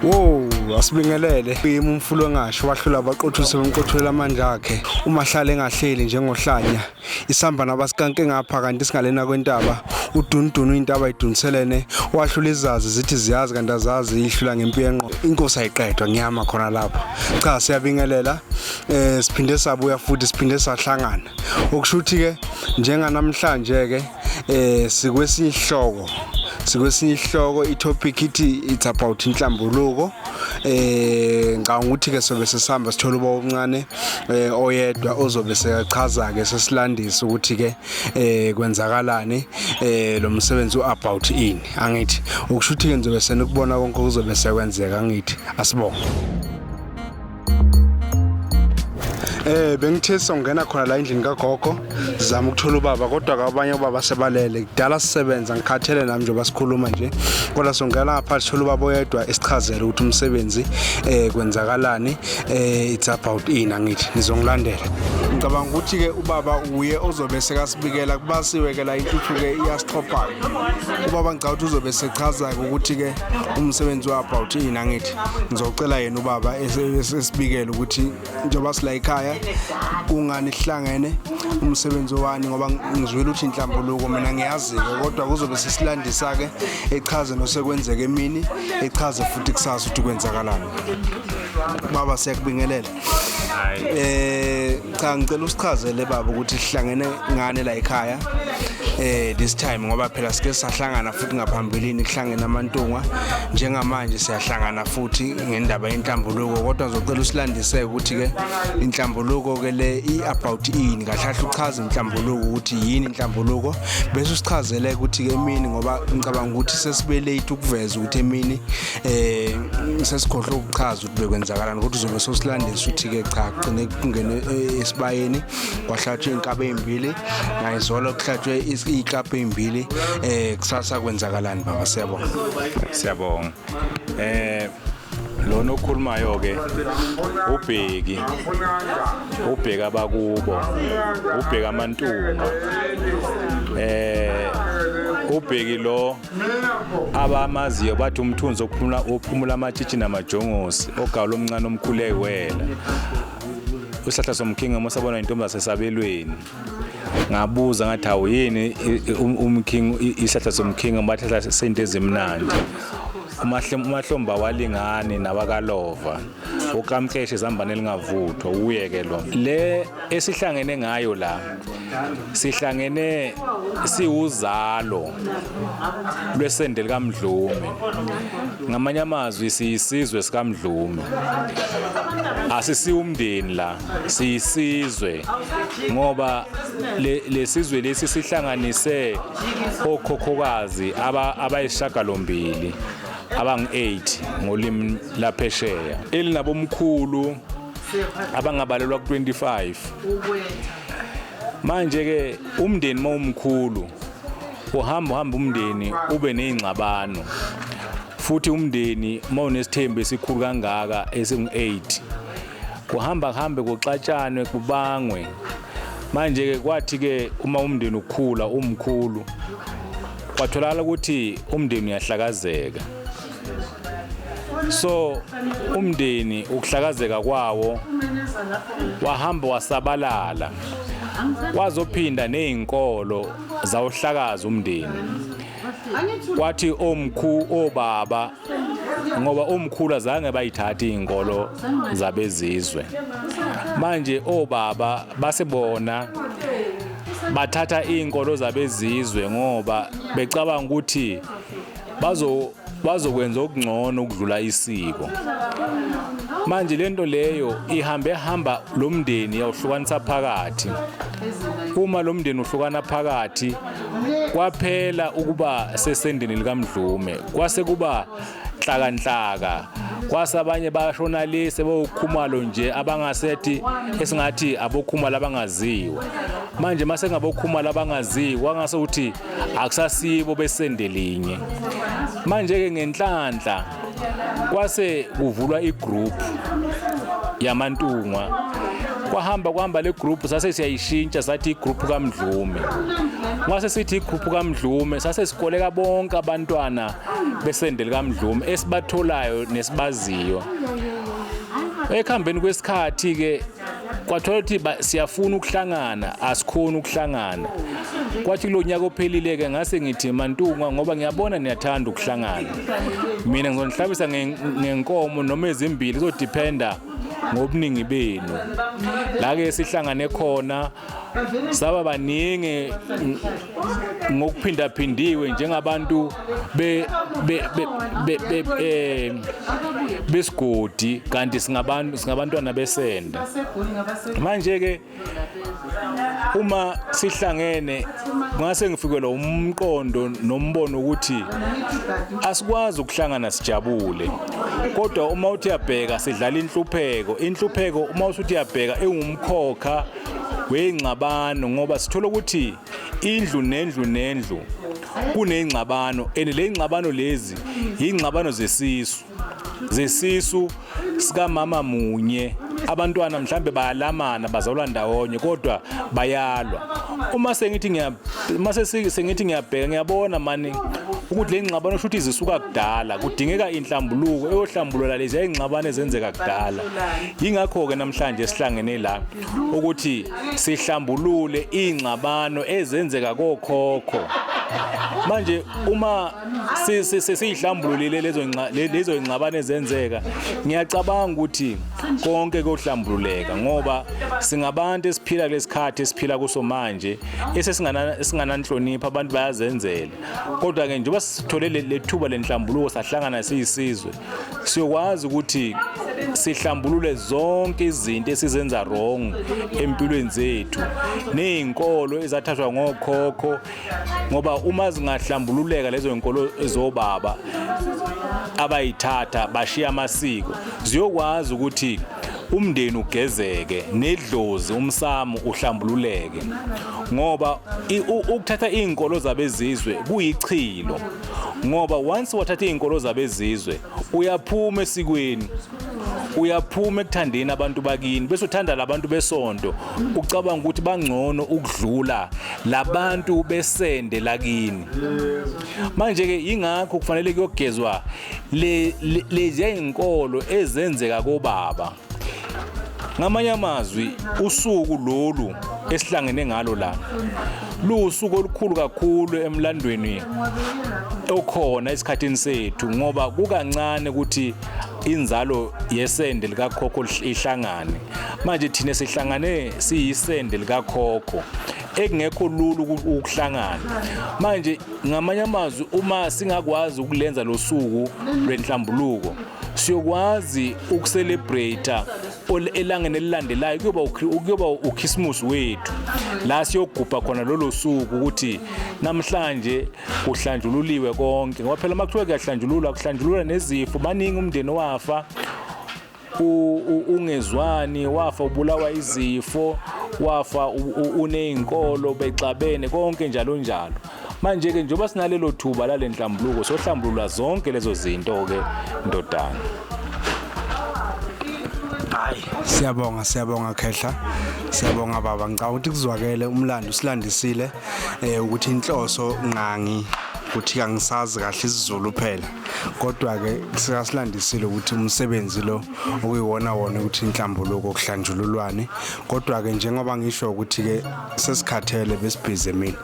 Wow, asibingelele. Yimi umfulo engasho wahlula abaqothu sebemqothulela amandla akhe. Uma hlale engahleli njengohlanya. Isamba nabasikanke ngapha kanti singalena kwentaba. Udundunu intaba idunselene. Wahlula izazi zithi ziyazi kanti azazi ihlula ngempi yenqo. Inkosi ayiqedwa ngiyama khona lapho. Cha siyabingelela. Eh siphinde sabuya futhi siphinde sahlangana. Okusho ukuthi ke njenganamhlanje ke eh sikwesinye isihloko sikwesinye isihloko i-topic ithi it's about inhlambuluko. Ngicabanga ukuthi ke sobe sesihamba sithola uba omncane oyedwa ozobe sekachaza ke sesilandisa ukuthi ke kwenzakalani, lo msebenzi u-about ini. Angithi ukusho ukuthi ke nizobe senikubona konke okuzobe sekwenzeka. Angithi asibonge. Bengithe songena khona la endlini kagogo sizama ukuthola ubaba, kodwa abanye ubaba sebalele kudala sisebenza, ngikhathele nami njengoba sikhuluma nje, kodwa songena ngaphansi sithola ubaba oyedwa esichazele ukuthi umsebenzi kwenzakalani, it's about ini. Angithi nizongilandela. Ngicabanga ukuthi ke ubaba uye ozobe sekasibikela kubasiwe ke la intuthu ke iyasixhopha ubaba. Ngicabanga ukuthi uzobe sechaza ukuthi ke umsebenzi wa about ini. Angithi ngizocela yena ubaba esibikele ukuthi njengoba sila ekhaya kungani sihlangene, umsebenzi wani, ngoba ngizwile ukuthi inhlambuluko mina ngiyazi-ke, kodwa kuzobe sesilandisa-ke echaze nosekwenzeka emini, echaze futhi kusasa ukuthi kwenzakalani. Baba, siyakubingelela. Cha, ngicela usichazele baba ukuthi sihlangene ngane la ekhaya this time, ngoba phela sike sahlangana futhi ngaphambilini kuhlangene amaNtungwa, njengamanje siyahlangana futhi ngendaba yenhlambuluko, kodwa ngizocela usilandise ukuthi ke inhlambuluko ke le i-about ini kahle kahle, uchaze inhlambuluko ukuthi yini inhlambuluko, bese usichazele ukuthi ke emini, ngoba ngicabanga ukuthi sesibe late ukuveza ukuthi emini sesikhohlwe ukuchaza ukuthi bekwenzakalani, kodwa uzobe sosilandisa ukuthi ke cha, kugcine kungene esibayeni kwahlatshwa iy'nkabi ey'mbili ngayizolo, kuhlatshwe iy'klabhu ey'mbili, kusasa kwenzakalani baba? Siyabonga. Siyabonga. Lona okhulumayo ke ubheki, ubheka abakubo, ubheka amaNtungwa. Ubheki lo abamaziyo bathi umthunzi ophumula, ophumula amatshitshi namajongosi, ogawula omncane omkhulu eyiwela usihlahla somkhinga mosabona intombi zasesabelweni. Ngabuza ngathi, hawu, yini umkhingo, isihlahla somkhinga? Bathi sihlahla sento ezimnandi, umahlomba walingani nawakalova ukamkleshe izambane elingavuthwa. Uye ke lo le esihlangene ngayo la, sihlangene siwuzalo lwesende likaMdlume. Ngamanye amazwi siyisizwe sikaMdlume, asisiwumndeni la, siyisizwe, ngoba lesizwe lesi sihlanganise okhokhokazi abayisishagalombili abangu-8 ngolimi laphesheya, elinabomkhulu abangabalelwa ku-25. Manje ke umndeni mawumkhulu uhamba uhamba umndeni ube nezingxabano, futhi umndeni mawunesithembu esikhulu kangaka esingu-8 kuhamba kuhambe kuxatshanwe kubangwe. Manje ke kwathi ke uma umndeni ukhula umkhulu kwatholakala ukuthi umndeni uyahlakazeka. So umndeni ukuhlakazeka kwawo wahamba wasabalala, wazophinda nezinkolo zawuhlakaza umndeni. Kwathi omkhu obaba, ngoba omkhulu azange bayithathe izinkolo zabezizwe, manje obaba basebona bathatha izinkolo zabezizwe ngoba becabanga ukuthi bazokwenza okungcono ukudlula isiko. Manje lento leyo ihambe hamba lo mndeni yawuhlukanisa phakathi. Uma lo mndeni uhlukana phakathi kwaphela ukuba sesendeni likaMdlume, kwase kuba nhlakanhlaka, kwase abanye bashona le sebewukhumalo nje abangasethi esingathi abokhumalo abangaziwa. Manje mase ngabokhumalo abangaziwa kwangase ukuthi akusasibo besende linye. Manje ke ngenhlanhla kwase kuvulwa igroup yamaNtungwa. Kwahamba kwahamba le group, sase siyayishintsha sathi igroup kaMdlume. Ngase sithi igroup kaMdlume, sase sikoleka bonke abantwana besende likaMdlume esibatholayo nesibaziyo. Ekuhambeni kwesikhathi ke kwathola ukuthi siyafuna ukuhlangana, asikhoni ukuhlangana. Kwathi kulo nyaka ophelile ke ngase ngithi Mantungwa, ngoba ngiyabona niyathanda ukuhlangana, mina ngizonihlabisa ngenkomo noma ezimbili, kuzodependa ngobuningi benu. La ke sihlangane khona saba baningi ngokuphindaphindiwe njengabantu be be be be besigodi, kanti singabantu, singabantwana besende. Manje ke uma sihlangene ngase ngifikelwa umqondo nombono ukuthi asikwazi ukuhlangana sijabule, kodwa uma uthi uyabheka sidlala inhlupheko. Inhlupheko uma usuthi uyabheka iwumkhokha weyingxabano, ngoba sithola ukuthi indlu nendlu nendlu kuneyingxabano, and le ngxabano lezi yingxabano zesisu sikamama munye. Abantwana mhlambe bayalamana, bazalwa ndawonye, kodwa bayalwa. Uma sengithi ngiya uma sengithi ngiyabheka, ngiyabona mani ukuthi le ngxabano shuthi zisuka kudala, kudingeka inhlambuluko eyohlambulula lezi ingxabano ezenzeka kudala. Yingakho ke namhlanje sihlangene la ukuthi sihlambulule ingxabano ezenzeka kokhokho. Manje uma sesiyihlambululile lezo ingxabano ezenzeka, ngiyacabanga ukuthi konke kuyohlambululeka, ngoba singabantu esiphila kulesikhathi esiphila kuso manje esingananhlonipho, abantu bayazenzela. Kodwa ke njengoba sithole lethuba lenhlambuluko, sahlangana siyisizwe, siyokwazi ukuthi sihlambulule zonke izinto esizenza wrong empilweni zethu nezinkolo ezathathwa ngokhokho, ngoba uma zingahlambululeka lezo zinkolo zobaba abayithatha bashiya amasiko, ziyokwazi ukuthi umndeni ugezeke nedlozi umsamo uhlambululeke. Ngoba ukuthatha izinkolo zabezizwe kuyichilo, ngoba once wathatha izinkolo zabezizwe uyaphuma esikweni, uyaphuma ekuthandeni abantu bakini, bese uthanda labantu besonto, ucabanga ukuthi bangcono ukudlula labantu besende lakini. Manje ke ingakho kufanele kuyogezwa lezi izinkolo ezenzeka kobaba. Ngamanye amazwi, usuku lolu esihlangene ngalo la lusuku olukhulu kakhulu emlandweni okhona esikhathini sethu, ngoba kukancane ukuthi inzalo yesende likakhokho ihlangane. Manje thina sihlangane siyisende likakhokho ekungekho lula ukuhlangana. Manje ngamanye amazwi, uma singakwazi ukulenza losuku lwenhlambuluko, siyokwazi ukucelebrate elangeni elilandelayo, kuyoba uChristmas wethu, la siyogubha khona lolo suku ukuthi namhlanje kuhlanjululiwe konke. Ngoba phela makuthiwa kuyahlanjululwa, kuhlanjululwa nezifo. Baningi umndeni wafa ungezwani, wafa ubulawa izifo, wafa unezinkolo bexabene konke njalo njalo. Manje ke njengoba sinalelo thuba lalenhlambuluko, sohlambulula zonke lezo zinto ke, ndodana. Hayi, siyabonga, siyabonga khehla, siyabonga baba. Ngicabanga ukuthi kuzwakele umlando usilandisile ukuthi inhloso nqangi ukuthi angisazi kahle isiZulu phela, kodwa ke sikasilandisile ukuthi umsebenzi lo okuyiwona wona ukuthi inhlambuluko kuhlanjululwane. Kodwa ke njengoba ngisho ukuthi ke sesikhathele, besibhizi emini,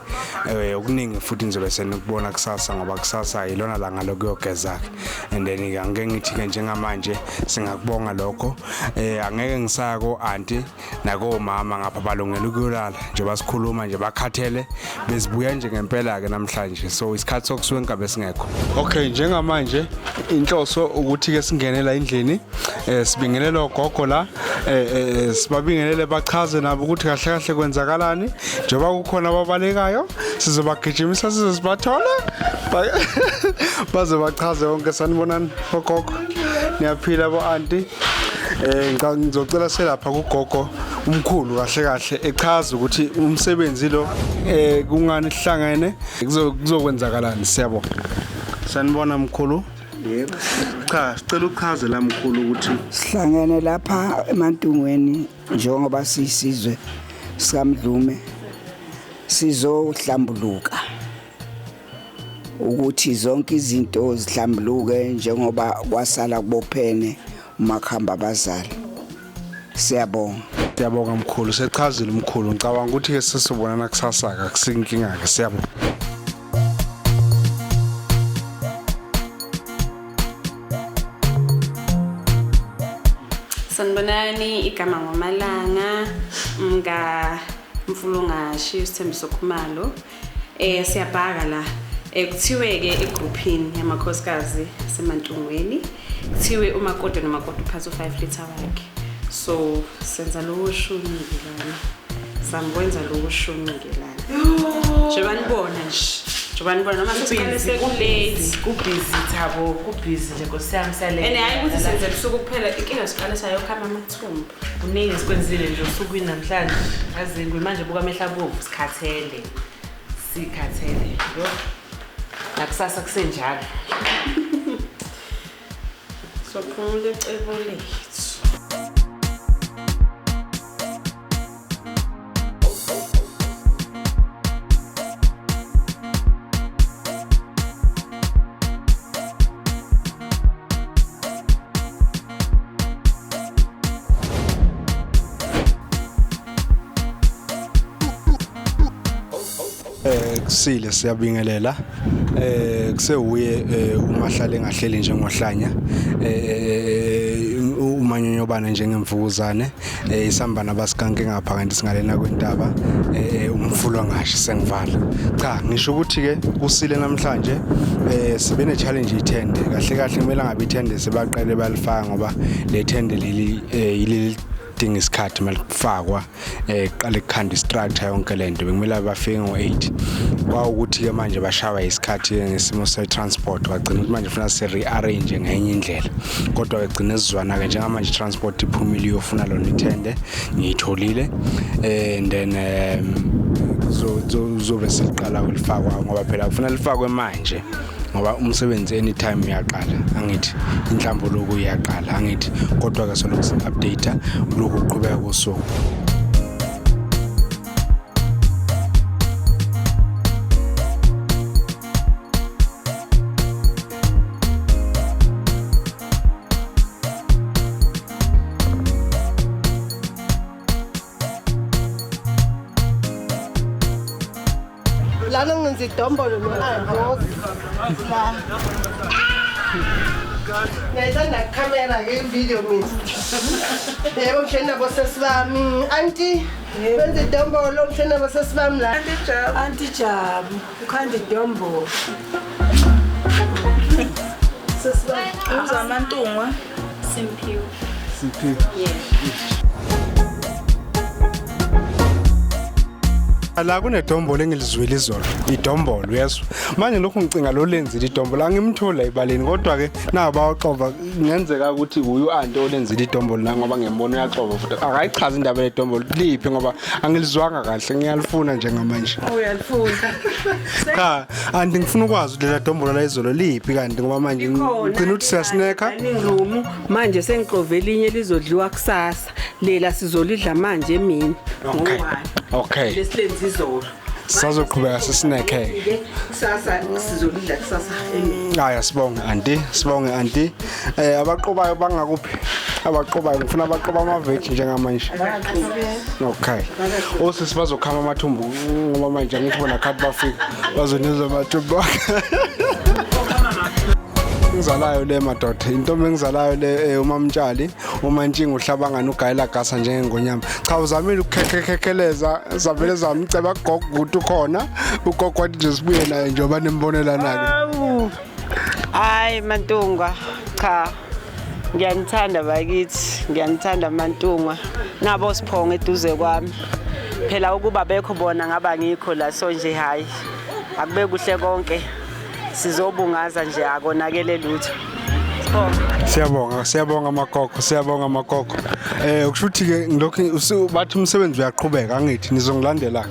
okuningi futhi ngizobe senikubona kusasa, ngoba kusasa yilona langa lokuyogeza ke. And then ke angeke ngithi ke njengamanje singakubonga lokho, angeke ngisaya ko auntie nakomama ngapha, balungela ukuyolala njengoba sikhuluma nje, bakhathele bezibuya nje ngempela ke namhlanje, so isikhathi sokuswenka besingekho. Okay, njengamanje inhloso ukuthi ke singene la endlini, sibingelele ogogo la, sibabingelele, bachaze nabo ukuthi kahle kahle kwenzakalani. Njengoba kukhona ababalekayo, sizobagijimisa size sibathole, baze bachaze konke. Sanibonani ogogo, niyaphila bo auntie? Ngizocela selapha kugogo umkhulu kahle kahle echaza ukuthi umsebenzi lo kungani sihlangene, kuzokwenzakalani. Siyabonga. Sanibona mkhulu. Yebo. Cha, sicela uchaze la mkhulu ukuthi Sihlangene lapha eMantungweni njengoba sisizwe sikaMdlume sizohlambuluka ukuthi zonke izinto zihlambuluke njengoba kwasala kubophene uma kuhamba abazali. Siyabonga. Siyabonga mkhulu, sechazile umkhulu. Ngicabanga ukuthi ke sesibonana kusasa ke akusinkinga ke siyabonga. Sanibonani, igama ngoMalanga, mga Mfulungashi, uSithembiso Khumalo. Siyabhaka la. Kuthiwe ke egroupini yamakhosikazi aseMantungweni, kuthiwe umakoti nomakoti uphatha u5 liter wakhe. So senza lowo shumi ke lana. Samkwenza lowo shumi ke lana. Njengoba nibona nje. Njengoba nibona noma sesiqale sekulate. Kubhizi Thabo, kubhizi nje Nkosi yami siyale. And hayi ukuthi senze ebusuku kuphela, inkinga siqale sayokhama amathumbu. Kuningi esikwenzile nje osukwini namhlanje. Yazi manje buka amehlo abovu sikhathele. Sikhathele. Yo. Nakusasa kusenjalo. Sophumula icebo lethu. Kusile siyabingelela. Kusewuye umahlale engahleli njengohlanya, umanyonyobana njengemvukuzane, isambana basikanke ngapha kanti singalena kwentaba, umfula ngasho sengivala. Cha, ngisho ukuthi ke kusile namhlanje sibe ne challenge ithende. Kahle kahle kumele ngabe ithende sebaqale balifaka ngoba le thende leli yileli dinga isikhathi malifakwa, qale kukhanda istructure yonke lento bekumele bafike ngo8. Kwawukuthi ke manje bashawa isikhathi ngesimo se transport, bagcina ukuthi manje funa se rearrange ngenye indlela, kodwa ke gcina sizwana ke njengamanje transport iphumile iyofuna lona ithende, ngiyitholile, and then zobe seliqala ulifakwa ngoba phela kufuna lifakwe manje ngoba umsebenzi anytime uyaqala, angithi inhlambuluko iyaqala, angithi, kodwa ke solokhu si-update lokhu kuqhubeka kosuku. Lana ngenza idombolo no-andozi la. Ngiyayithanda khamera ke video mina. Yebo mshena bosesi bami. Auntie, benza idombolo mshena bosesi bami la. Auntie Jabu, ukhanda idombolo. Sesi bami. UzaMantungwa. Simphiwe. Simphiwe. Yeah. La kunedombolo engilizwile izolo, idombolo uyezwa. Manje lokhu ngicinga lo lenzile idombolo angimthola ebaleni, kodwa ke nabo bawaxova kungenzeka ukuthi uyu anti olenzile idombolo la ngoba ngiyambona uyaxova futhi akayichazi indaba yedombolo liphi ngoba angilizwanga kahle, ngiyalifuna njengamanje. Uyalifuna. Cha, anti ngifuna ukwazi ukuthi lela dombolo la izolo liphi kanti ngoba manje ngicina ukuthi siyasineka. Room manje sengixove elinye lizodliwa kusasa, lela sizolidla manje emini. Okay. Okay. Lesilenzi izolo. Sizoqhubeka sisineke. Kusasa sizolidla kusasa emini. Hayi sibonge anti, sibonge anti. Abaqobayo bangakuphi? Abaqobayo ngifuna abaqoba ama veg njengamanje. Okay. Osisi bazokhama amathumbu ngoba manje angithi bona khathi bafika bazonizwa amathumbu. Ngizalayo le madoda, intombi engizalayo le uMamtshali, uMantshinga uhlabangana ugayela gasa njengengonyama. Cha uzamile ukukhekhekeleza, zavele zamceba gogo ukuthi ukhona, ugogo wathi nje sibuye naye njengoba nimbonelana ke. Hayi Mantungwa, cha. Ngiyanithanda bakithi, ngiyanithanda Mantungwa. Nabo siphonge eduze kwami. Phela ukuba bekho bona ngaba ngikho la, so nje hayi. Akube kuhle konke. Sizobungaza nje akonakele lutho. Siyabonga, siyabonga magogo, siyabonga magogo. Kusho ukuthi ke ngilokhu bathi umsebenzi uyaqhubeka angithi nizongilandela.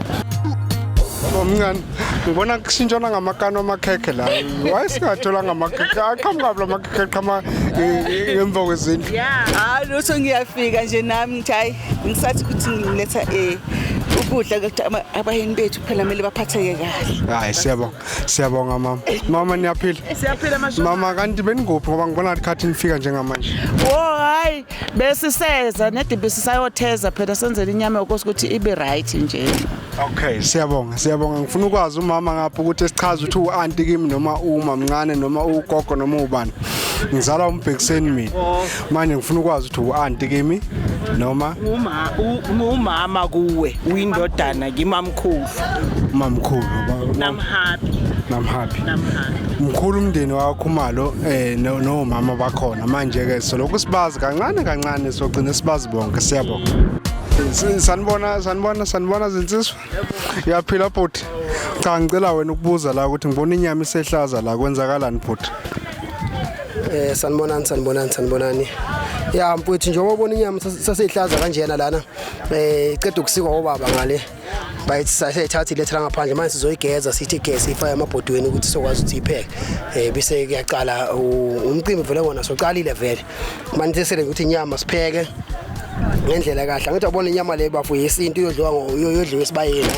Omncane ngibona kushintshana ngamakano amakhekhe la. Why singathola ngamakhekhe? Aqhamuka la makhekhe qhama Ngemva kwezindlu. Hayi lutho, ngiyafika nje nami ngithi hayi, ngisathi ukuthi ngiletha ukudla ukuthi abayeni bethu phela kumele baphatheke kahle. Hayi, siyabonga. Siyabonga mama. Mama, niyaphila? Siyaphila, Mashoba. Mama, kanti beninguphi, ngoba ngibona ngathi khathi nifika njengamanje. Wo, hayi, besiseza nedibi, sisayotheza phela, senzele inyama yokosi ukuthi ibe right nje. Okay, siyabonga, siyabonga. Ngifuna ukwazi umama ngapha ukuthi esichaza ukuthi u-auntie kimi noma uma mncane noma ugogo noma ubani. Ngizalwa umbhekiseni mina. Manje ngifuna ukwazi ukuthi u-auntie kimi noma Uma ngumama kuwe, uyindodana kimamkhulu. Mamkhulu. Namhappy. Namhappy. Namhappy. Mkhulu umndeni wakwaKhumalo nomama bakhona. Manje ke solokhu sibazi kancane kancane, sogcina sibazi bonke. Siyabonga. Sanibona, sanibona, sanibona zinsizwa. Uyaphila bhuti? Cha, ngicela wena ukubuza la ukuthi ngibona inyama isehlaza la, kwenzakalani bhuti? Sanibonani, sanibonani, sanibonani. Ya mfowethu, njengoba ubona inyama saseyihlaza kanjena lana, iceda ukusikwa obaba ngale. Bayithi saseyithatha ilethela ngaphandle, manje sizoyigeza, sithi igeze, ifake emabhodweni ukuthi sizokwazi ukuthi ipheke. Bese kuyaqala umcimbi vele wona soqalile vele. Manje sesele ukuthi inyama sipheke ngendlela kahle. Angithi ubona inyama le bafu yesintu iyodliwa iyodliwa esibayeni.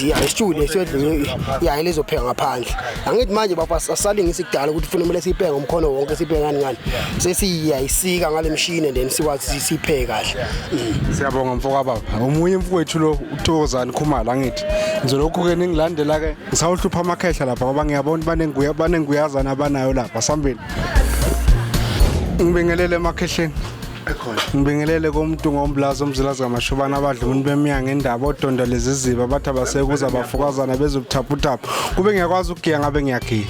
Ya, isitshule siyodliwa, ya, lizopheka ngaphandle. Angithi manje baba asalingisi kudala ukuthi ufuna kumele siyipheke ngomkhono wonke, siyipheke ngani ngani. Sesiyayisika ngale mshini and then sikwazi siyipheke kahle. Siyabonga mfoka baba. Omunye mfowethu lo uThokozani Khumalo, angithi. Ngizolokhu ke ningilandela ke, ngisawuhlupha amakhehla lapha ngoba ngiyabona banenguya banenguyazana abanayo lapha sambeni. Ngibingelele emakhehleni. Ngibingelele komuntu ngomblazo umzilazi kaMashobana, abadla umuntu bemnyanga indaba odonda leziziba bathi abasekuza abafukazana bezobuthaphuthaphu. Kube ngiyakwazi ukugiya ngabe ngiyagiya.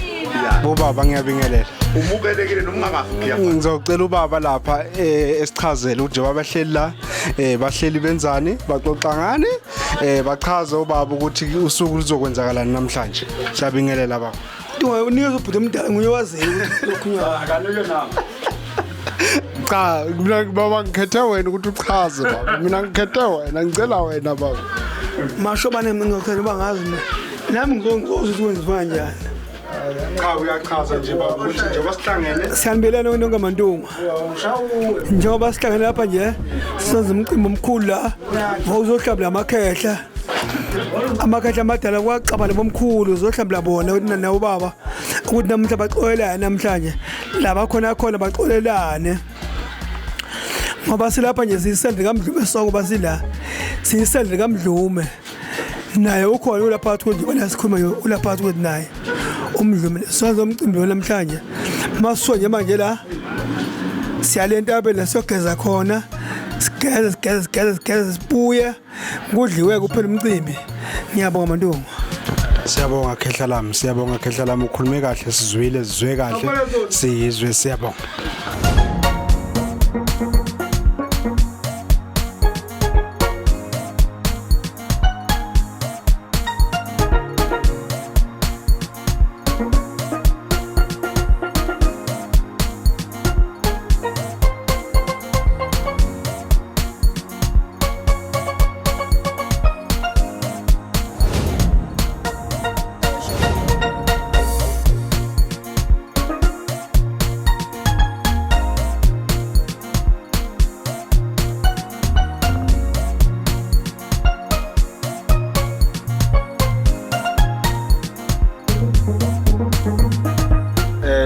Bobaba, ngiyabingelela. Umukelekile noma ungafi. Ngizocela ubaba lapha esichazele ukuthi njengoba bahleli la, bahleli benzani, baxoxa ngani, bachaze ubaba ukuthi usuku luzokwenzakalani namhlanje. Siyabingelela baba. Unikeza ubhuti omdala, nguye waziyo ukuthi kuzokhulunywa. Cha, mina baba ngikhethe wena ukuthi uchaze baba. Mina ngikhethe wena, ngicela wena baba. Mashobane, mina ngicela uba ngazi mina. Nami ngizongizwa ukuthi kwenziwa kanjani. Cha, uyachaza nje baba ukuthi njengoba sihlangene. Siyanibelana nonke Mantungwa. Njengoba sihlangene lapha nje senza umcimbi omkhulu la, uzohlabula amakhehla. Amakhehla amadala kwaxabana bomkhulu, uzohlabula bona ukuthi nawo baba ukuthi namuhla baxolelane, namhlanje laba khona khona baxolelane. Ngoba silapha nje siyisende kaMdlume sonke, basila siyisende kaMdlume. Naye ukhona ulapha phakathi kwethu, njengoba sikhuluma nje ulapha phakathi kwethu naye uMdlume. Senza umcimbi lo namhlanje. Masuka nje manje la siyale entabeni siyogeza khona, sigeze sigeze sigeze sigeze sibuye kudliwe kuphela umcimbi. Ngiyabonga Mantungwa. Siyabonga khehla lami, siyabonga khehla lami, ukhulume kahle, sizwile, sizwe kahle, siyizwe, siyabonga.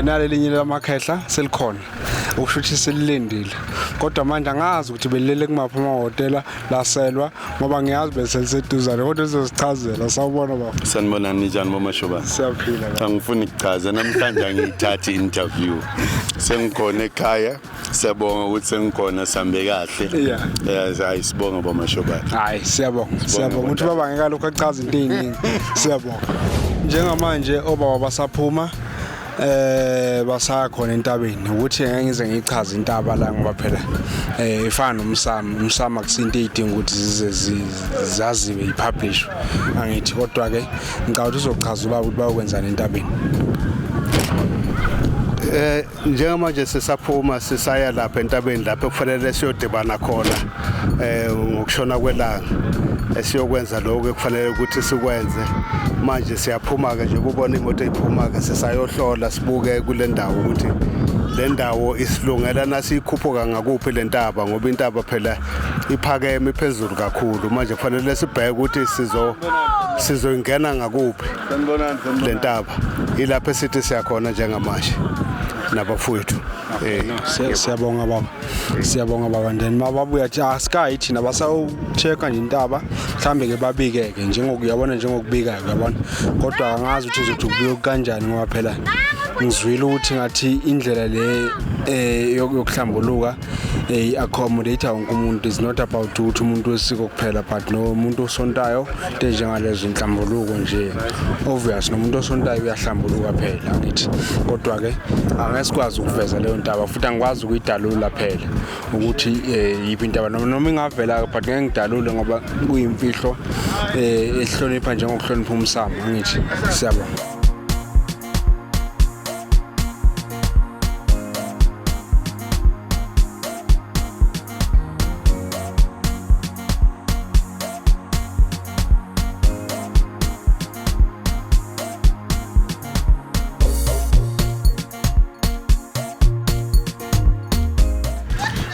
Nalelinye lamakhehla selikhona, okusho ukuthi selilindile, kodwa manje angazi ukuthi belilele kumaphi amahhotela laselwa, ngoba ngiyazi beseliseduzane, kodwa lizosichazela. Sawubona baba. Sanibonani, ninjani boMashobane? Siyaphila baba. Angifuni ukuchaza namhlanje, angiyithathi interview. Sengikhona ekhaya, siyabonga ukuthi sengikhona, sambe kahle. Yeah, hayi, sibonga boMashobane. Hayi, siyabonga, siyabonga ukuthi baba ngeke lokhu achaza into eziningi. Siyabonga. Njengamanje obaba basaphuma, basaya khona entabeni, ukuthi ngeke ngize ngiyichaze intaba la ngoba phela ifana nomsamo. Umsamo akusinto eyidinga ukuthi zize zaziwe, ipublish, angithi? Kodwa ke ngicabanga ukuthi uzochaza ubaba ukuthi bayokwenzani entabeni. Njengamanje sisaphuma sisaya lapha entabeni lapho kufanele siyodibana khona ngokushona kwelanga, esiyokwenza lokho ekufanele ukuthi sikwenze. Manje siyaphuma ke nje, kubona imoto iphuma ke, sisayohlola sibuke kule ndawo ukuthi Le ndawo isilungela nasiyikhuphuka ngakuphi le ntaba, ngoba intaba phela iphakeme iphezulu kakhulu. Manje kufanele sibheke ukuthi sizoyingena ngakuphi le ntaba. Ilapho esithi siyakhona njengamanje nabafowethu. Siyabonga baba, siyabonga baba. And then mababuya thi asikayi thina, basawu-check-a nje intaba, mhlambe ke babike-ke njengokuyabona, njengokubika-ke uyabona, kodwa angazi ukuthi uzothi ukubika kanjani, ngoba phela ngizwile ukuthi ngathi indlela le yokuhlambuluka i-accommodate wonke umuntu. Is not about ukuthi umuntu wesiko kuphela, but nomuntu osontayo, into enjengalezo inhlambuluko nje, obvious nomuntu osontayo uyahlambuluka phela, angithi? Kodwa-ke angeke sikwazi ukuveza leyo ntaba, futhi angikwazi ukuyidalula phela ukuthi yiphi intaba, noma ingavela, but ngeke ngidalule ngoba kuyimfihlo ehlonipha njengokuhlonipha umsamo, angithi? Siyabonga.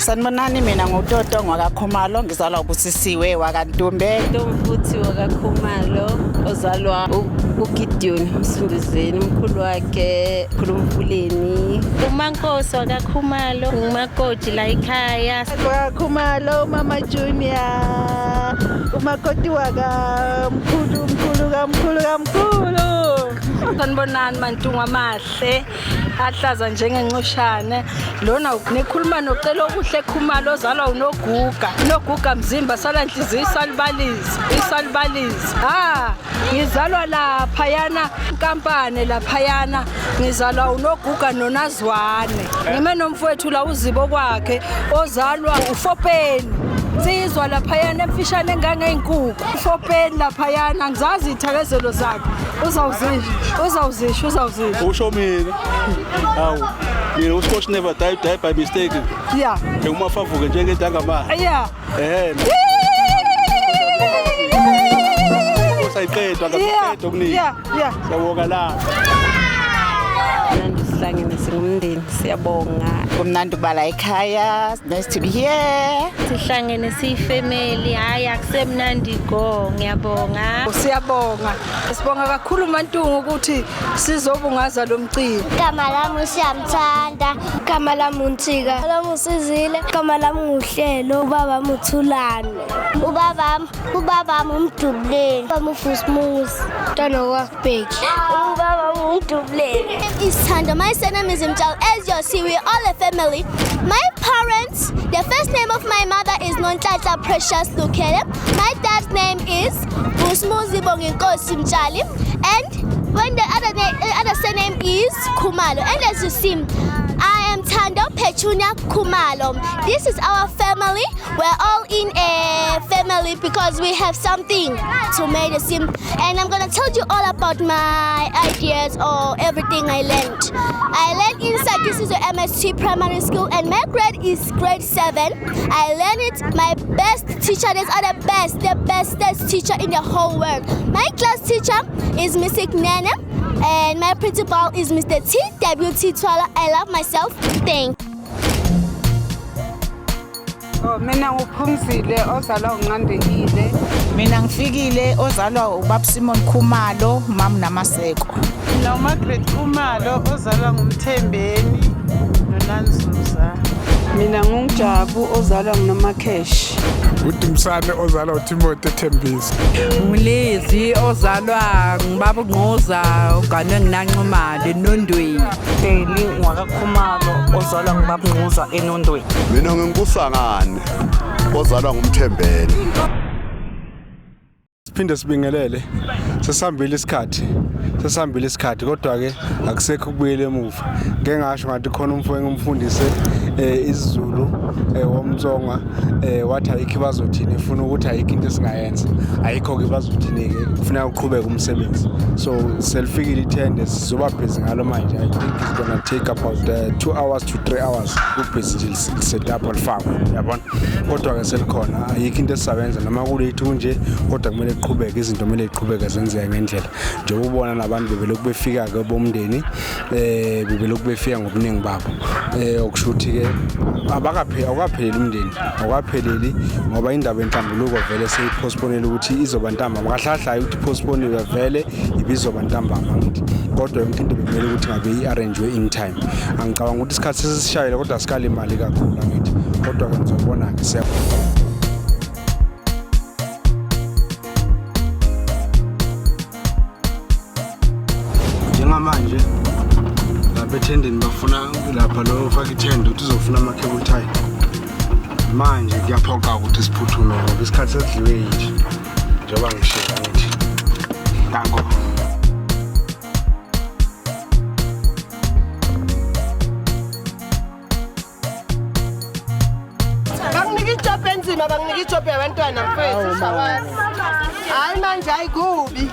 Sanibonani, mina nguToto ngwakaKhumalo, ngizalwa uBusisiwe wakaNtumbe. Ntomfuthi wakaKhumalo ozalwa uGideon Msunduzeni, umkhulu wakhe Khulumfuleni. Umankosi wakaKhumalo, umakoti la ekhaya. Wakakhumalo, Mama Junior, umakoti wakamkhulu, mkhulu kamkhulu kamkhulu. Sanibonani Mantungwa amahle ahlaza njengencoshane. Lona nikhuluma nocela okuhle Khumalo ozalwa uNoguga. Unoguga mzimba sala nhliziyo isalibalisa, isalibalisa. Ah, ngizalwa laphayana inkampane laphayana, ngizalwa uNoguga noNazwane. Ngime nomfowethu la uZibo kwakhe ozalwa uFopeni. Insizwa laphayana emfishane engangey'nkukhu, uFopeni laphayana, angizazi iy'thakazelo zakhe. Uzawuzisho, uzawuzisho, uzawuzisho. Usho mina. Hawu. Mina uScotch never die, die by mistake. Ngimafavuke njengedangama. Usayiqedwa ngaqedwa okuningi. Siyabonga la. Mnandi sihlangene singumndeni, siyabonga. Kumnandi ukuba la ekhaya. Nice to be here. Sihlangene siyifamily, hayi akusemnandi go, ngiyabonga. Siyabonga. Sibonga kakhulu Mantungu ukuthi sizobungaza lo mcimbi. Igama lami uSiyamthanda, igama lami uNtsika, lami uSizile, igama lami nguHlelo, ubaba uThulane. Ubaba umdubuleni, ubaba uFusmusi, mntwana wakwaBheki. Ubaba umdubuleni. Is Thando. My surname is Mtshali. As you see, we're all a family. My parents, the first name of my mother is Nonhlanhla Precious Lukhele. My dad's name is Vusmuzi Bonginkosi Mtshali. And when the other surname is Khumalo. And as you see, I am Thando Petunia Khumalo. This is our family. We're all in a family because we have something to make the same. And I'm gonna tell you all about my ideas or everything I learned. I learned in Sakisizo MST Primary School and my grade is grade 7. I learned it. My best teacher, these are the bestest teacher in the whole world. My class teacher is Mrs. Nene and my principal is Mr. T.W.T. Twala. I love myself. Thank. Oh, mina nguphumzile ozalwa unqandekile. Mina ngifikile ozalwa ubaba Simon Khumalo, mama Namaseko. Mina uMargaret Khumalo ozalwa nguMthembeni noNanzuza. Mina nguNjabu ozalwa nguNomakhesh. UDumsane ozalwa uTimothy Thembisa. Ngilezi ozalwa ngibaba uNqoza uganwe nginanxumalo eNondweni. Deli ngwakaKhumalo ozalwa ngibaba uNqoza eNondweni. Mina nginguSangane ozalwa nguMthembeni. Siphinde sibingelele. Sesihambile isikhathi. Sesihambile isikhathi kodwa ke akusekho ukubuyela emuva. Ngeke ngasho ngathi khona umfo engimfundise isiZulu womtsonga, wathi ayikho bazothini, ifuna ukuthi ayikho into esingayenza, ayikho ke bazothini ke, kufuneka uqhubeke umsebenzi. So selifikile ithende, sizoba busy ngalo manje. I think it's gonna take about 2 hours to 3 hours kubusy nje set up alifakwe, yabona, kodwa ke selikhona, ayikho into esisabenza noma kulethu kunje, kodwa kumele iyaqhubeka, izinto kumele ziqhubeke zenzeke ngendlela. Njengoba ubona nabantu bebelokhu befika-ke bomndeni, bebelokhu befika ngobuningi babo. Okusho ukuthi-ke awukapheleli umndeni, awukapheleli ngoba indaba yenhlambuluko vele seyipostponele ukuthi izoba ntambama. Kahle kahle ukuthi ipostponiwe vele ibizoba ntambama ngithi, kodwa yonke into bekumele ukuthi ngabe i-arrange in time. Angicabanga ukuthi isikhathi sesishayile kodwa asikalimali kakhulu angithi, kodwa-ke ngizobona-ke siyabona. Njengamanje lapha ethendeni bafuna lapha lo ufaka ithende ukuthi uzofuna ama-cable tie. Manje kuyaphoqa ukuthi siphuthume ngoba isikhathi sesidliwe yithi, njengoba ngishilo ngithi danko. Banginika ijob enzima, banginika ijob yabantwana mfethu shawazi. Hayi manje ayikubi.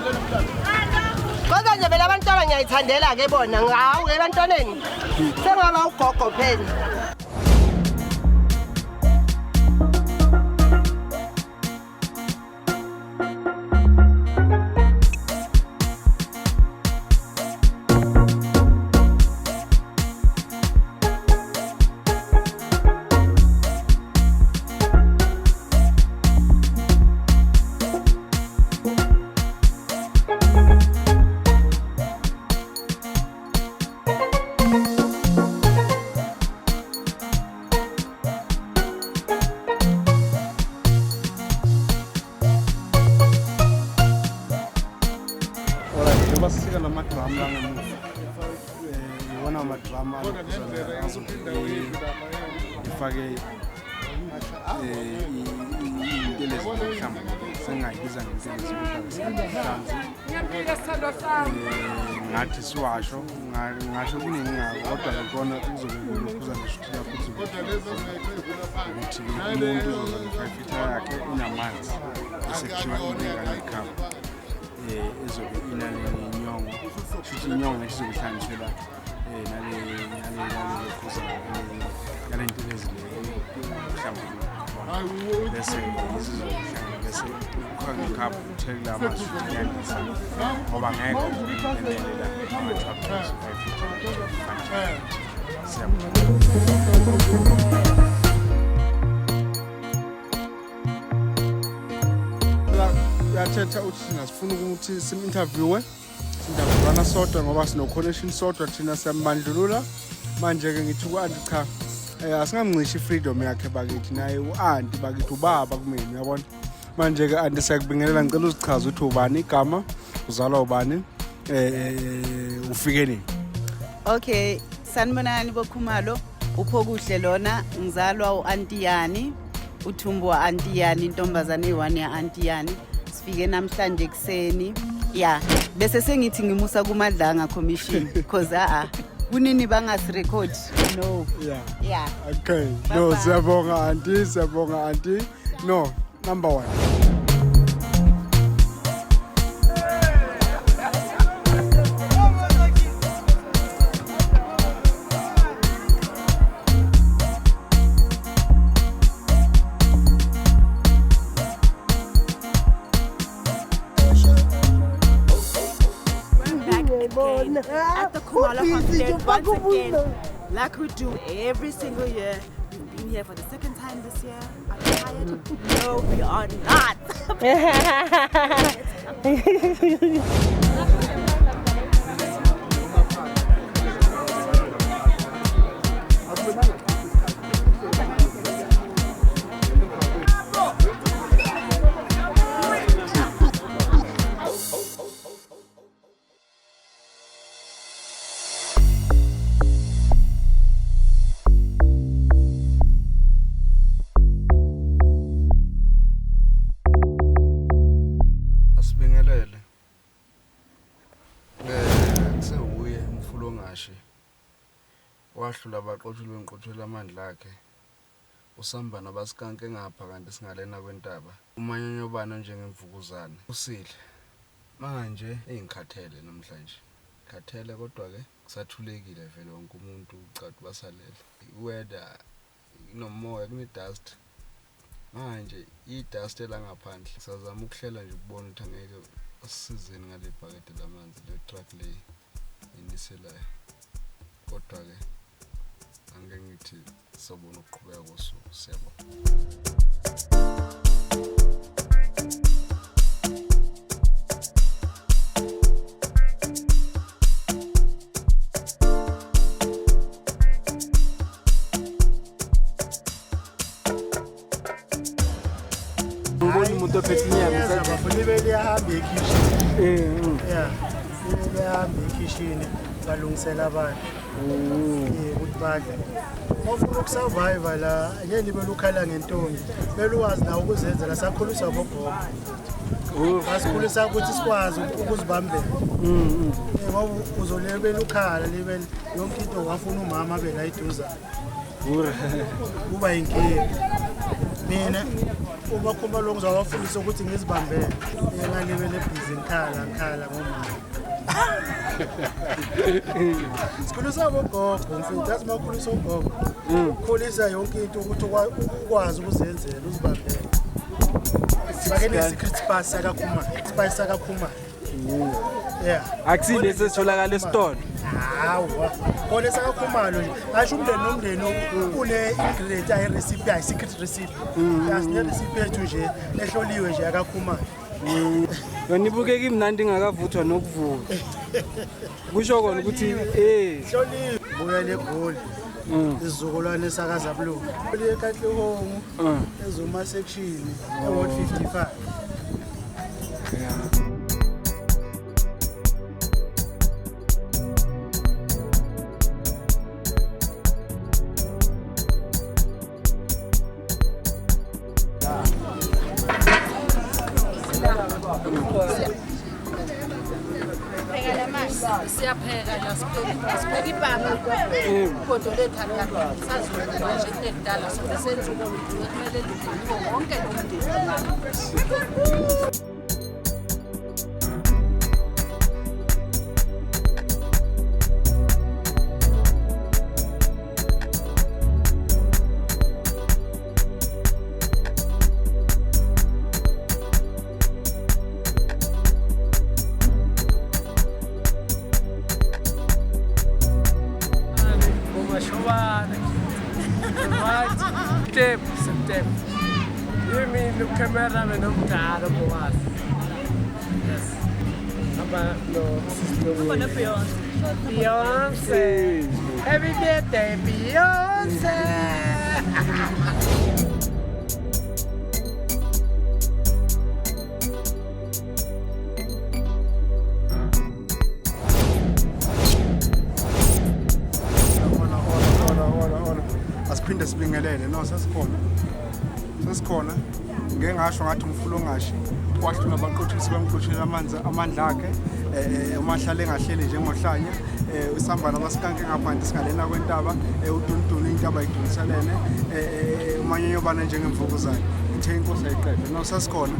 Kodwa nje phela abantwana ngiyayithandela ke bona, hawu ebantwaneni. Sengaba ugogo phela. Basika lamadramu la ngemuva, iwona amadramu ifake intelezi mhlawumbe sengayibiza ngentelezi ukuthi ngathi siwasho ngasho kuningi ngako, kodwa ngikona kuzobe kulokhuza ngisho ukuthi lapho kuzobe ukuthi umuntu uzoza nge-5 liter yakhe inamanzi esekuthiwa into engangekhaba ezobe inalenyongo, shuthi inyongo izobe ihlanganiswe la nale nale nale ntelezi le mhlawumbe, bese izohlangana bese ukhona ikhaphu uthele la manzi uyandisa ngoba ngeke enele la ama-truck 5 liter. Siyabonga. Uyathetha uthi thina sifuna ukuthi sim-interviewe, si-interviewana sodwa ngoba sino-connection sodwa thina siyambandlulula. Manje-ke ngithi ku-anti cha, asingamncishi i-freedom yakhe bakithi, naye u-anti bakithi ubaba kumina, uyabona. Manje-ke anti siyakubingelela, ngicela uzichaze ukuthi ubani igama, uzalwa ubani, ufike nini? Okay, sanibonani boKhumalo, uPhokuhle lona, ngizalwa u-anti Yani, uthumbu wa-anti Yani, intombazane eyi-one ya-anti Yani. Sifike namhlanje ekuseni. Ya, bese sengithi ngimusa kuMadlanga Commission because kunini bangasirecord. No. Yeah. Yeah. Okay. No, siyabonga auntie, siyabonga auntie. No, number 1. At the Khumalo Homestead once again, like we do every single year. We've been here for the second time this year. Are we tired? No, we are not. Asibingelele. Kusewuye umfula ongashi. Wahlula abaqothuli benqothula amandla akhe. Usamba nabasikanke ngapha kanti singalena kwentaba. Umanyonyobana njengemvukuzane. Usile. Manje engikhathele namhlanje. Khathele kodwa ke kusathulekile vele wonke umuntu ucathi basalele. Weather inomoya kune dust. Manje i-dust elangaphandle sazama ukuhlela nje ukubona ukuthi angeke asisizeni ngale bhakede lamanzi le truck le iniselayo. Kodwa ke angeke ngithi sobona ukuqhubeka kosuku. Siyabonga. Ngibona umuntu ophethe inyama libe liyahamba ekhishini. Yeah. Libe liyahamba ekhishini balungisela abantu. Ukuthi badle. Mawufuna ukusurvive la ngeke libe lukhala ngentombi. Kumele ukwazi nawe ukuzenzela sakhuliswa bogogo. Basikhulisa ukuthi sikwazi ukuzibambela. Ngoba uzolebe lukhala libe yonke into wafuna umama abe la iduzane. Kuba inkinga. Mina ubakhomba lo ngizawafundisa ukuthi ngizibambele. Ngalibele busy ngikhala ngomama. Sikhulisa bogogo mfethu, athi makhulisa ugogo. Khulisa yonke into ukuthi ukwazi ukuzenzela uzibambele. Sibake ne-secret spice sakaKhumalo, spice sakaKhumalo. Yeah. Akusile esitholakala esitolo. Hawa. Khona sakaKhumalo nje. Asho umndeni nomndeni une ingredient ayi recipe, ayi secret recipe. Yasine recipe yethu nje ehloliwe nje yakaKhumalo. Yona ibukeka imnandi ingakavuthwa nokuvuka. Kusho kona ukuthi hloliwe buyele eGoli. Isizukulwane sakaZabulungu. Liye eKatlehong eZuma section eWard 55. Yeah. Siyapheka la sipheka ipapa ibhodo lethu saziwela nje kudala sobe senza ukudla kumele lidliwe wonke lo mndeni. Step. You mean the cameraman omdala bowazi. Yes. Aba no Beyonce. Beyonce. Happy birthday Beyonce. Asiphinde sibingelele no sesikhona. Sesikhona ngeke ngasho ngathi umfula ongashi kwahlula abaqothisi bamqothela amanzi amandla akhe umahlale engahleli njengohlanya isambana abasikanke ngaphansi singalena kwentaba udundunu intaba iduniselene umanyonyobana njengemvukuzane ithe inkosi ayiqede no sesikhona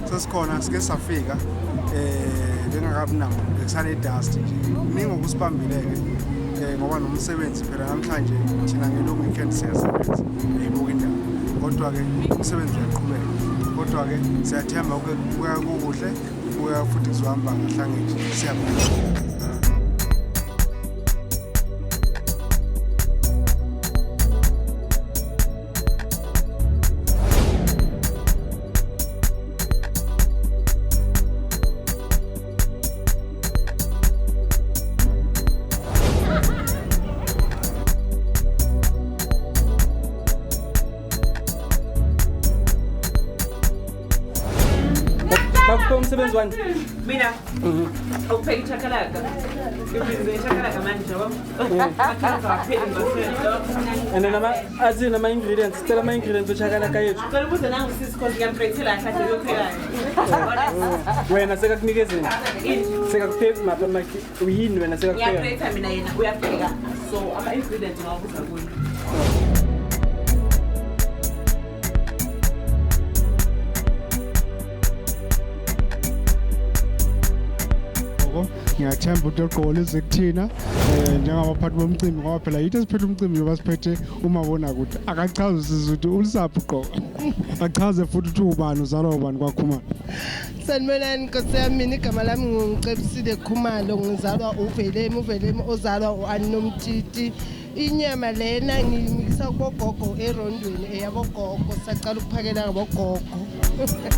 sesikhona sike safika bengakabi namo bekusane dust nje kuningi okusibambileke ngoba nomsebenzi phela namhlanje thina ngelungu weekend siyasebenza eyibuka indaba kodwa ke umsebenzi uyaqhubeka kodwa ke siyathemba ukuya kukuhle kuya futhi kuzohamba ngahlangenje siyabonga. Umsebenzi wani? Mina ukupheka ichakalaka. Ngibhizi ichakalaka manje yabo. And then azina ama ingredients, sicela ama ingredients wechakalaka yethu. Ngicela ubuze nangu sisi cause ngiyamgrethela kahle uyophekayo. Wena sekakunikezeni? Sekakuphe mapha uyini wena sekakupheka? Ngiyagretha mina yena uyapheka. So ama ingredients ngawabuza kuye. Ngiyathemba ukuthi logqoko lize kuthina njengabaphathi bomcimbi, ngoba phela yithi esiphethe umcimbi njengoba siphethe umabonakude. Akachaze usisi ukuthi ulisaphi ugqoko, achaze futhi ukuthi ubani, uzalwa ubani kwaKhumalo. Sanibonani Nkosi yami, mina igama lami nguCebisile Khumalo, ngizalwa uVelemi, uVelemi ozalwa u-Anomtiti. Inyama lena ngiyimikisa kubogogo erondweni eyabogogo, sacala ukuphakela ngabogogo.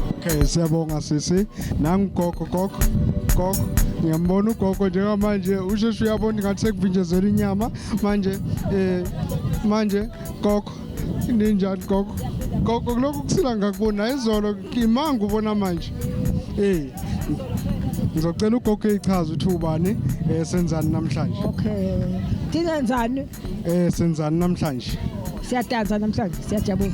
Okay, siyabonga sisi. Nangu gogo, gogo, gogo. Ngiyambona ugogo njengamanje usheshe uyabona ngathi sekuvinjezelwa inyama manje. Manje gogo, ninjani gogo? Gogo, kulokhu kusila ngakubona izolo, imanga ubona manje. Ngizocela ugogo eyichaze ukuthi ubani, senzani namhlanje. Okay. Thina Senzani namhlanje? Siyadansa namhlanje, siyajabula.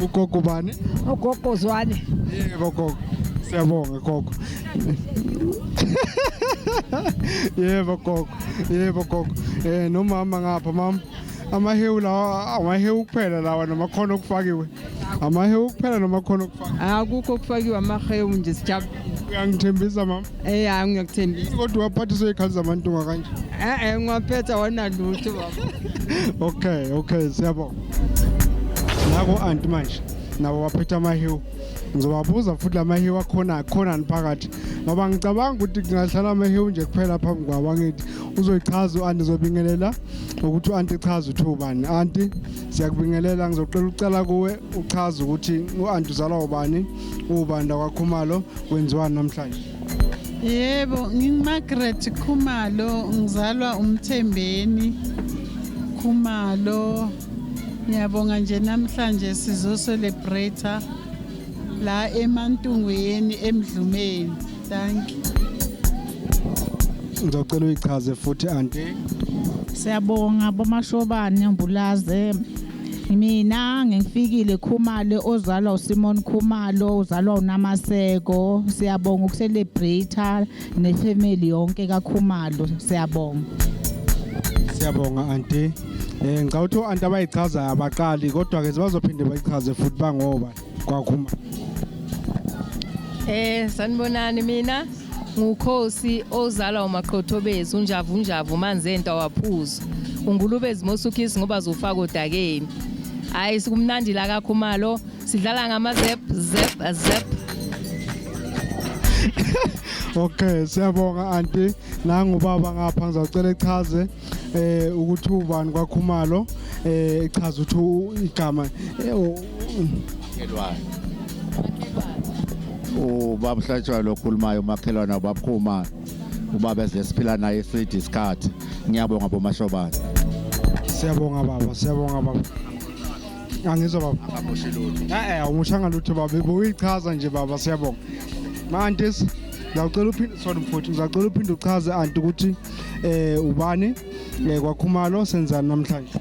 Ugogo ubani? Ugogo Zwane. Yebo gogo. Siyabonga gogo. Yebo gogo. Yebo gogo. Nomama ngapha mama. Amahewu lawa, amahewu kuphela lawa noma khona okufakiwe? Amahewu kuphela noma khona okufakiwe? Akukho okufakiwe, amahewu nje, sijabule. Uyangithembisa mama? Hayi, ngiyakuthembisa. Kodwa waphathiswa izikhathi zamantunga kanje? Ngiwaphetha wona lutho baba. Okay, siyabonga. Nako anti manje nabo baphethe amahewu. Ngizobabuza futhi lamahewu akhona khona phakathi, ngoba ngicabanga ukuthi kungahlala amahewu nje kuphela phambi kwabo. Angithi uzoyichaza u-anti, uzobingelela ukuthi u-anti echaza ukuthi ubani. Anti, siyakubingelela, ngizocela ucala kuwe uchaze ukuthi u-anti uzalwa ubani, ubani lakwaKhumalo, kwenziwani namhlanje? Yebo, nginguMargaret Khumalo, ngizalwa uMthembeni Khumalo. Ngiyabonga nje namhlanje sizo-celebrate la eMantungweni eMdlumeni. Thank you. Ngizocela uyichaze futhi anti. Siyabonga boMashobane Mbulaze. Mina ngifikile Khumalo ozalwa uSimon Khumalo, uzalwa uNamaseko. Siyabonga uku-celebrate ne-family yonke kaKhumalo. Siyabonga. Siyabonga anti. Ngicabanga ukuthi anti abayichazayo abaqali, kodwa ke bazophinde bayichaze futhi bangoba kwaKhumalo. Sanibonani, mina ngukhosi ozalwa uMaqhothobezi, unjavu unjavu manzi ento awaphuzo. Ungulube zimosukisi ngoba zofaka odakeni. Hayi, sikumnandi la kaKhumalo, sidlala ngama zep zep zep. Okay, siyabonga anti. Nangu baba ngapha, ngizocela echaze ukuthi ubani kwaKhumalo, echaze ukuthi igama Makhelwane. Ubaba Hlatshwayo lokhulumayo, umakhelwane ubaba Khumalo. Ubaba esiphila naye eside isikhathi. Ngiyabonga boMashobane. Siyabonga baba, siyabonga baba. Angizwa baba. Akamoshi lutho. Awumushanga lutho baba, ubuyichaza nje baba, siyabonga. Ma antis, ngiyacela uphinde, sorry mfowethu, ngiyacela uphinde uchaze anti ukuthi ubani kwaKhumalo, senzani namhlanje?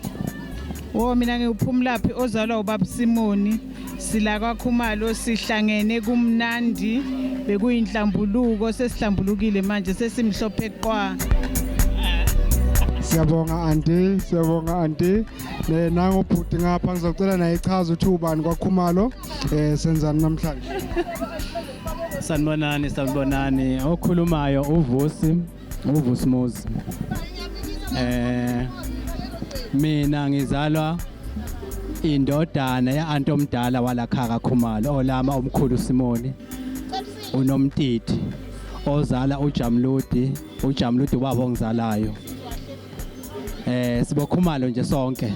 Oh, mina ngiwuphumlaphi ozalwa ubaba Simoni. Sila kwaKhumalo, sihlangene kumnandi, bekuyinhlambuluko, sesihlambulukile manje, sesimhlophe qwa. Siyabonga anti, siyabonga anti. Nangu bhuti ngapha, ngizocela naye echaze ukuthi ubani kwaKhumalo, senzani namhlanje? Sanibonani, sanibonani. Okhulumayo uVusi, uVusi Muzi. Mina ngizalwa indodana ya-anti omdala walakha kaKhumalo, olama omkhulu Simoni uNomtiti, ozala uJamludi, uJamludi ubaba ongizalayo. Sibokhumalo nje sonke.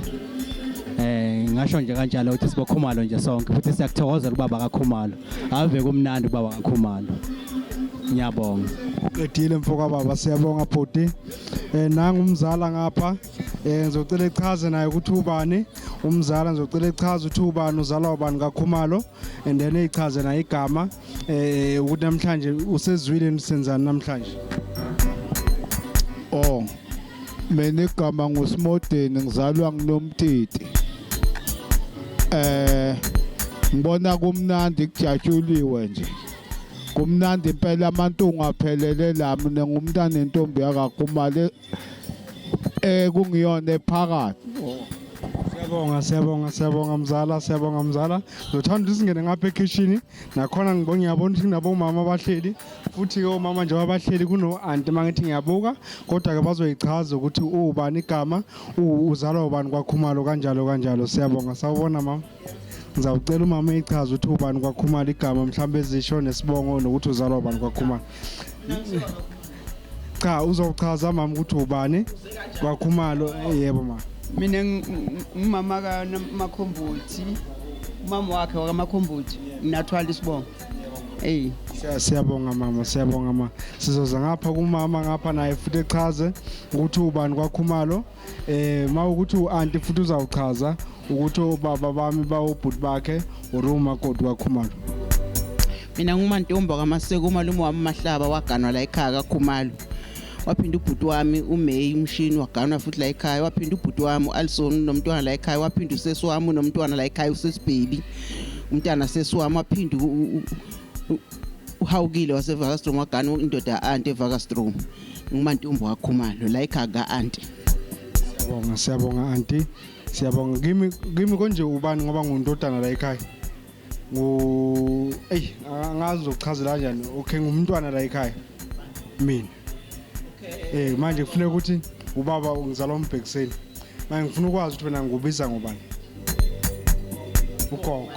Ngasho nje kanjalo ukuthi sibokhumalo nje sonke, futhi siyakuthokozela ubaba kaKhumalo. Ave kumnandi ubaba kaKhumalo. Ngiyabonga. Qedile mfoka baba, siyabonga bhuti. Nangu umzala ngapha. Ngizocela echaze naye ukuthi ubani umzala, ngizocela echaze ukuthi ubani uzalwa ubani kaKhumalo, and then echaze naye igama ukuthi namhlanje usezwile nisenzani namhlanje. Oh, mina igama nguSimodeni, ngizalwa nginomtiti. Ngibona kumnandi, kujatshuliwe nje. Kumnandi impela, amantungu aphelele la. Mina ngumntana nentombi yakaKhumalo, kungiyona ephakathi. Siyabonga, siyabonga, siyabonga mzala, siyabonga mzala. Ngizothanda ukuthi singene ngapha ekhishini, nakhona ngibona ngiyabona ukuthi kunabomama abahleli, futhi ke omama njengoba bahleli kuno-anti mangithi ngiyabuka, kodwa ke bazoyichaza ukuthi uwubani igama, uzalwa ubani kwaKhumalo kanjalo kanjalo. Siyabonga, sawubona mama. Ngizawucela umama eyichaze ukuthi ubani kwaKhumalo igama, mhlawumbe ezisho nesibongo nokuthi uzalwa ubani kwaKhumalo. Cha, uzochaza mama ukuthi ubani kwaKhumalo. Yebo mama. Mina ngumama kaMakhombothi, umama wakhe wakaMakhombothi, nginathwala isibongo. Ey. Siyabonga mama, siyabonga mama. Sizoza ngapha kumama ngapha naye futhi echaze ukuthi ubani kwaKhumalo. Mawukuthi uanti futhi uzawuchaza ukuthi ubaba bami bawubhuti bakhe or umakoti kwaKhumalo. Mina nguMantombi kaMaseko, umalume wami Mahlaba waganwa la ekhaya kaKhumalo. Waphinda ubhuti wami uMay umshini waganwa futhi la ekhaya, waphinda ubhuti wami uAlison nomntwana la ekhaya, waphinda usesi wami unomntwana la ekhaya usesibhebi. Umntana sesi wami waphinda uhawukile waseVakastrom waganwa indoda anti eVakastrom. NguMantombi waKhumalo la ekhaya ka-anti. Siyabonga, siyabonga anti. Siyabonga kimi konje ubani ngoba ngundodana la ekhaya. Ngu ey angazi ukuchazela kanjani. Okay, ngumntwana la ekhaya. Mina. Manje kufuneka ukuthi ubaba ungizalwa umbhekiseni. Manje ngifuna ukwazi ukuthi mina ngikubiza ngobani. Ugogo.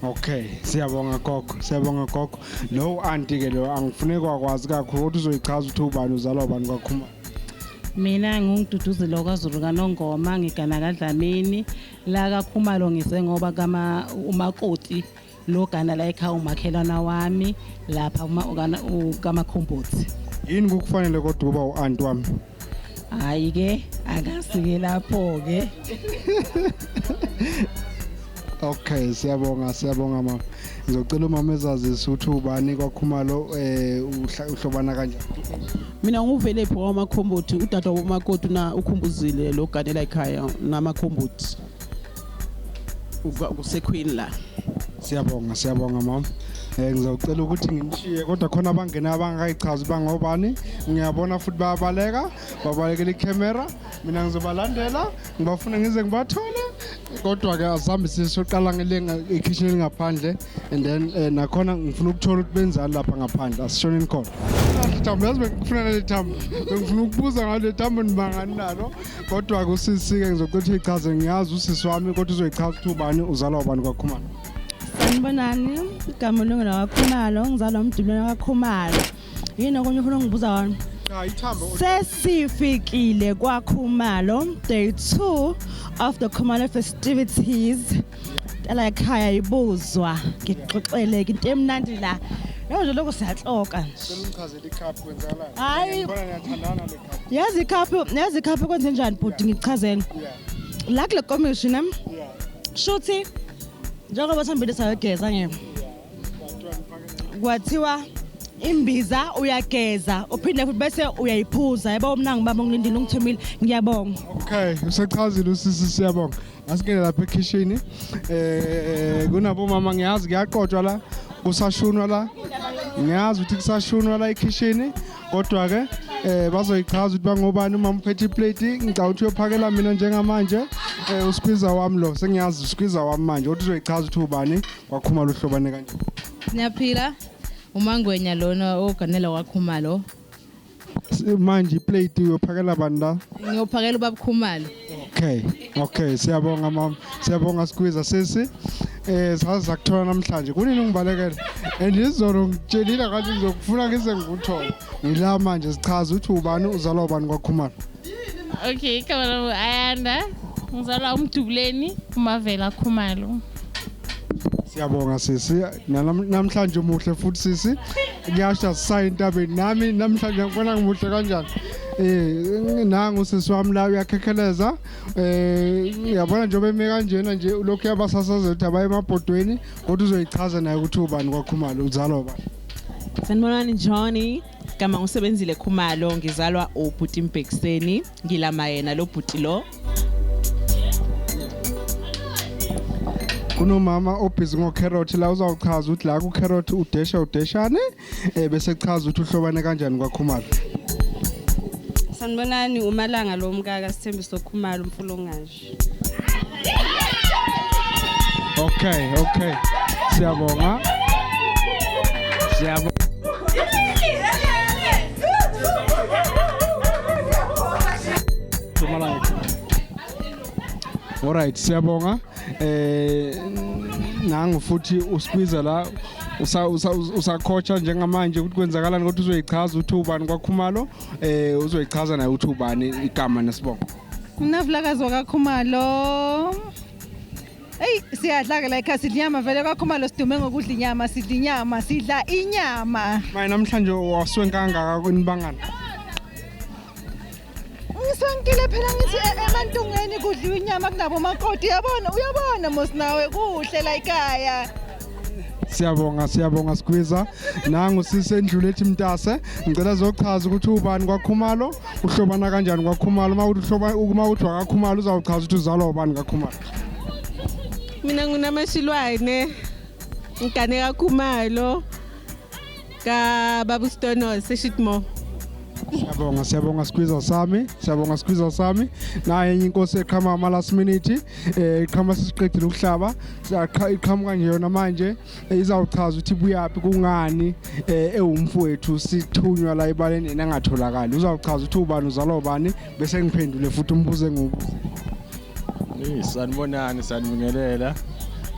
Okay, siyabonga gogo, siyabonga gogo. Lo anti ke lo angifune kwakwazi kakhulu ukuthi uzoyichaza ukuthi ubani uzalwa ubani kwaKhumalo. Mina ngingududuzile kwaZulu kaNongoma, ngigana kaDlamini la kaKhumalo ngise ngoba kama umakoti lo gana la ekhaya umakhelwana wami lapha kaMakhombothi. Yini kukufanele kodwa uba uanti wami? Hayi ke akasike lapho ke. Okay, siyabonga, siyabonga mama. Ngizocela umama ezazise ukuthi ubani kwaKhumalo, uhlobana kanjani. Mina nguvelephi wamakhombothi, udadwa womakoti na ukhumbuzile lo ganela ekhaya namakhombothi. Kusequeen la. Siyabonga, siyabonga mama. Ngizocela ukuthi nginishiye kodwa khona abangena abangakayichazi bangobani. Ngiyabona futhi bayabaleka, babalekela icamera. Mina ngizobalandela, ngibafuna ngize ngibathole. Kodwa ke asambe sisoqala ngelenga ekhishini ngaphandle and then nakhona ngifuna ukuthola ukuthi benzani lapha ngaphandle. Asishoneni khona. Thambo, yazi bengifuna leli thambo. Bengifuna ukubuza ngale thambo nibangani nalo. Kodwa ke usisi ke ngizocela ukuthi ichaze, ngiyazi usisi wami kodwa uzoyichaza ukuthi ubani uzalwa ubani kwaKhumalo. Sanibonani, igama lami kaKhumalo, ngizalwa uMdubuleni kaKhumalo. Yini okunye ufuna ungibuza wona? Cha, ithambo. Sesifikile kwaKhumalo, day 2 of the Khumalo festivities. La ekhaya ibuzwa, ngixoxele into emnandi la. Yabo nje lokho siyahloka nje. Cela ungichazele icup kwenzakalani? Hayi. Ngibona niyathandana le cup. Yazi icup, yazi icup kwenze njani bhuti ngichazele. La kule commission nami. Shuthi njengoba sihambile sayogeza ngeke. Kwathiwa imbiza uyageza uphinde futhi bese uyayiphuza. Yebo mnangi baba ngilindile ungithumile, ngiyabonga. Okay, usechazile usisi, siyabonga. Asingene lapha ekhishini. Kunabo mama ngiyazi kuyaqotshwa la, kusashunwa la. Ngiyazi ukuthi kusashunwa la ekhishini, kodwa ke bazoyichaza ukuthi bangobani. Uma uphethe iplate ngicabanga ukuthi uyophakela mina njengamanje. Uskwiza wami lo, sengiyazi uskwiza wami manje, kodwa uzoyichaza ukuthi ubani kwaKhumalo uhlobane kanjani. Siyaphila. Umangwenya lona oganela kwaKhumalo. Manje iplate uyophakela bani la? Ngiyophakela ubaba Khumalo. Okay, okay, siyabonga mama. Siyabonga Skwiza sisi. Saza kuthola namhlanje. Kunini ngibalekela? And izolo ngitshelile ngathi ngizokufuna ngize ngikuthole. Ngila manje sichaza ukuthi ubani uzalwa ubani kwaKhumalo. Okay, igama lami Ayanda. Ngizalwa uMdubuleni uMavela Khumalo. Siyabonga sisi. Namhlanje umuhle futhi sisi. Ngiyasho sisayi entabeni nami namhlanje ngibona ngimuhle kanjani. Nangu sisi wami la uyakhekheleza. Uyabona njengoba eme kanjena nje lokhu yabasasaza ukuthi abaye emabhodweni, kodwa uzoyichaza naye ukuthi ubani kwaKhumalo, uzalwa ubani. Sanibonani Johnny, gama ngisebenzile Khumalo, ngizalwa ubhuti Mbhekiseni, ngilama yena lo bhuti lo. Kunomama obhizi ngocarrot la, uzawuchaza ukuthi la kucarrot udesha udeshane, bese chaza ukuthi uhlobane kanjani kwaKhumalo. Sanibonani, umalanga lo mkaka Sithembiso Khumalo umfulongaje. Okay. Siyabonga. Siyabonga. Alright, siyabonga. Nangu futhi uSqueezer la usakhocha njengamanje ukuthi kwenzakalani, kodwa uzoyichaza ukuthi ubani kwaKhumalo, uzoyichaza naye ukuthi ubani igama nesibongo. Nginavulakazi wakaKhumalo. Hey, siyadla ke la ekhaya, sidla inyama vele kwaKhumalo, sidume ngokudla inyama, sidla inyama, sidla inyama. Manje namhlanje waswenka kangaka kwinibangana? Ngiswenkile phela, ngithi emantungweni kudliwa inyama kunabo makoti, uyabona, uyabona mos nawe kuhle la ekhaya. Siyabonga, siyabonga Squeezer. Nangu sisendlule ethi mntase, ngicela zochaza ukuthi ubani kwaKhumalo, uhlobana kanjani kwaKhumalo, uma uthi uhloba uma uthi wakaKhumalo uzawuchaza ukuthi uzalwa ubani kaKhumalo. Mina nguNamashilwane, ngigane kaKhumalo ka Babu Stonos eShitmo. Siyabonga, siyabonga Squeezer sami, siyabonga Squeezer sami. Naye enye inkosi eqhama ama last minute, iqhama sisiqedile ukuhlaba, iqhamuka nje yona manje, izawuchaza ukuthi ibuyaphi, kungani ewumfowethu sithunywa la ebaleni yena engatholakali. Uzawuchaza ukuthi ubani, uzalwa ubani, bese ngiphendule futhi umbuzo engiwubuza. Sanibonani, sanibingelela.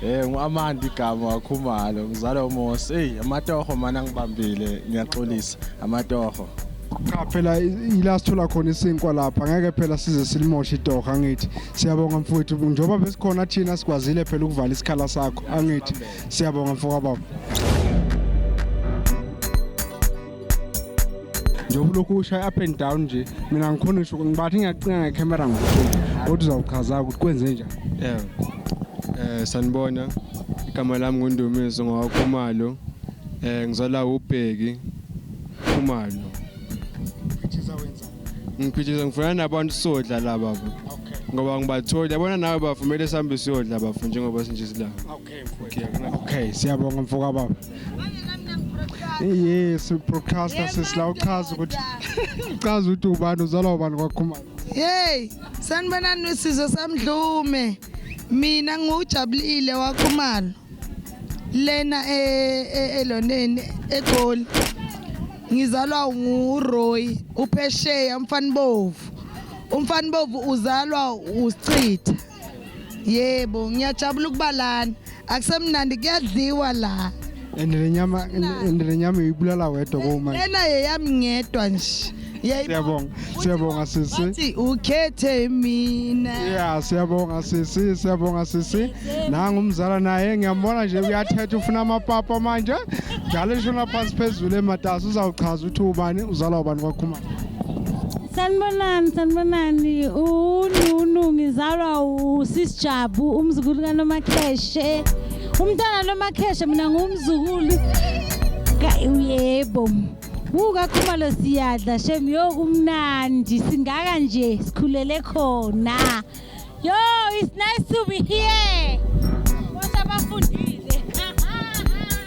Ngu-Amanda igama waKhumalo, ngizalwa uMosi. Hey, amatoho mana ngibambile, ngiyaxolisa, amatoho. Cha phela ila sithola khona isinkwa lapha, ngeke phela size silimoshe itoho, angithi. Siyabonga mfowethu, njengoba besikhona thina sikwazile phela ukuvala isikhala sakho, angithi. Siyabonga mfoka baba. Njengoba lokhu ushaya up and down nje, mina ngikhona ngisho ngibathi ngiyacinga ngecamera ngokutshela, kodwa uzawuchaza ukuthi kwenze njani. Yebo. Sanibona, igama lami nguNdumiso ngowakwaKhumalo. Ngizalwa uBheki Khumalo. Ngiphithiza ngifuna nabantu sodla la baba. Ngoba ngibathola, yabona nawe bafumele sihambe siyodla bafu njengoba sinje sila. Okay, siyabonga mfoka baba. Yes, broadcaster sesila uchaza ukuthi uchaza ukuthi ubani, uzalwa ubani kwaKhumalo. Hey, sanibonani sizwe samdlume. Mina ngujabulile waKhumalo. Lena eloneni eGoli. Ngizalwa nguRoy uphesheya umfanibovu. Umfanibovu uzalwa uSchitha. Yebo, ngiyajabula ukuba lana. Akusemnandi kuyadliwa la. And le nyama uyibulala wedwa kuma. Lena yeyami ngedwa nje. Siyabonga, siyabonga sisi. Bathi ukhethe mina. Yeah, siyabonga sisi, siyabonga sisi. Nangu umzala naye ngiyambona nje uyathetha ufuna amapapa manje. Njalo eshona phansi phezulu ematasa, uzawuchaza ukuthi ubani, uzalwa ubani kwaKhumalo. Sanibonani, sanibonani. Ununu ngizalwa uSisijabu, umzukulu kaNomakheshe. Umntwana Nomakheshe mina ngumzukulu. Yebo. UkaKhumalo siyadla shem, yo kumnandi singaka nje sikhulele khona. Yo, it's nice to be here. Bonke abafundile.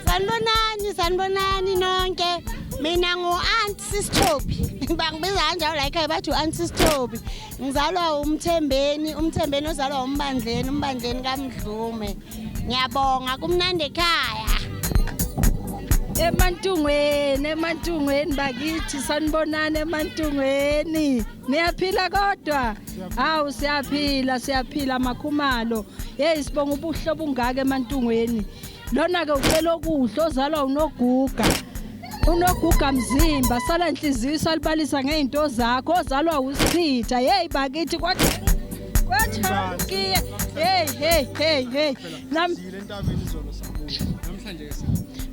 Sanibonani, sanibonani nonke. Mina ngu-Aunt Sisithobi. Bangibiza kanjalo la ekhaya, bathi u-Aunt Sisithobi. Ngizalwa uMthembeni, uMthembeni ozalwa uMbandleni, uMbandleni kaMdlume. Ngiyabonga, kumnandi ekhaya. Emantungweni, emantungweni bakithi, sanibonani emantungweni. Niyaphila kodwa? Hawu siyaphila, siyaphila makhumalo. Hey, sibonga ubuhle obungaka emantungweni. Lona ke ucela okuhle ozalwa uNoguga. Unoguga mzimba, sala inhliziyo salibalisa ngezinto zakho, ozalwa uSchitha. Hey bakithi kwathi kwathamkiye. Hey hey hey hey. Nam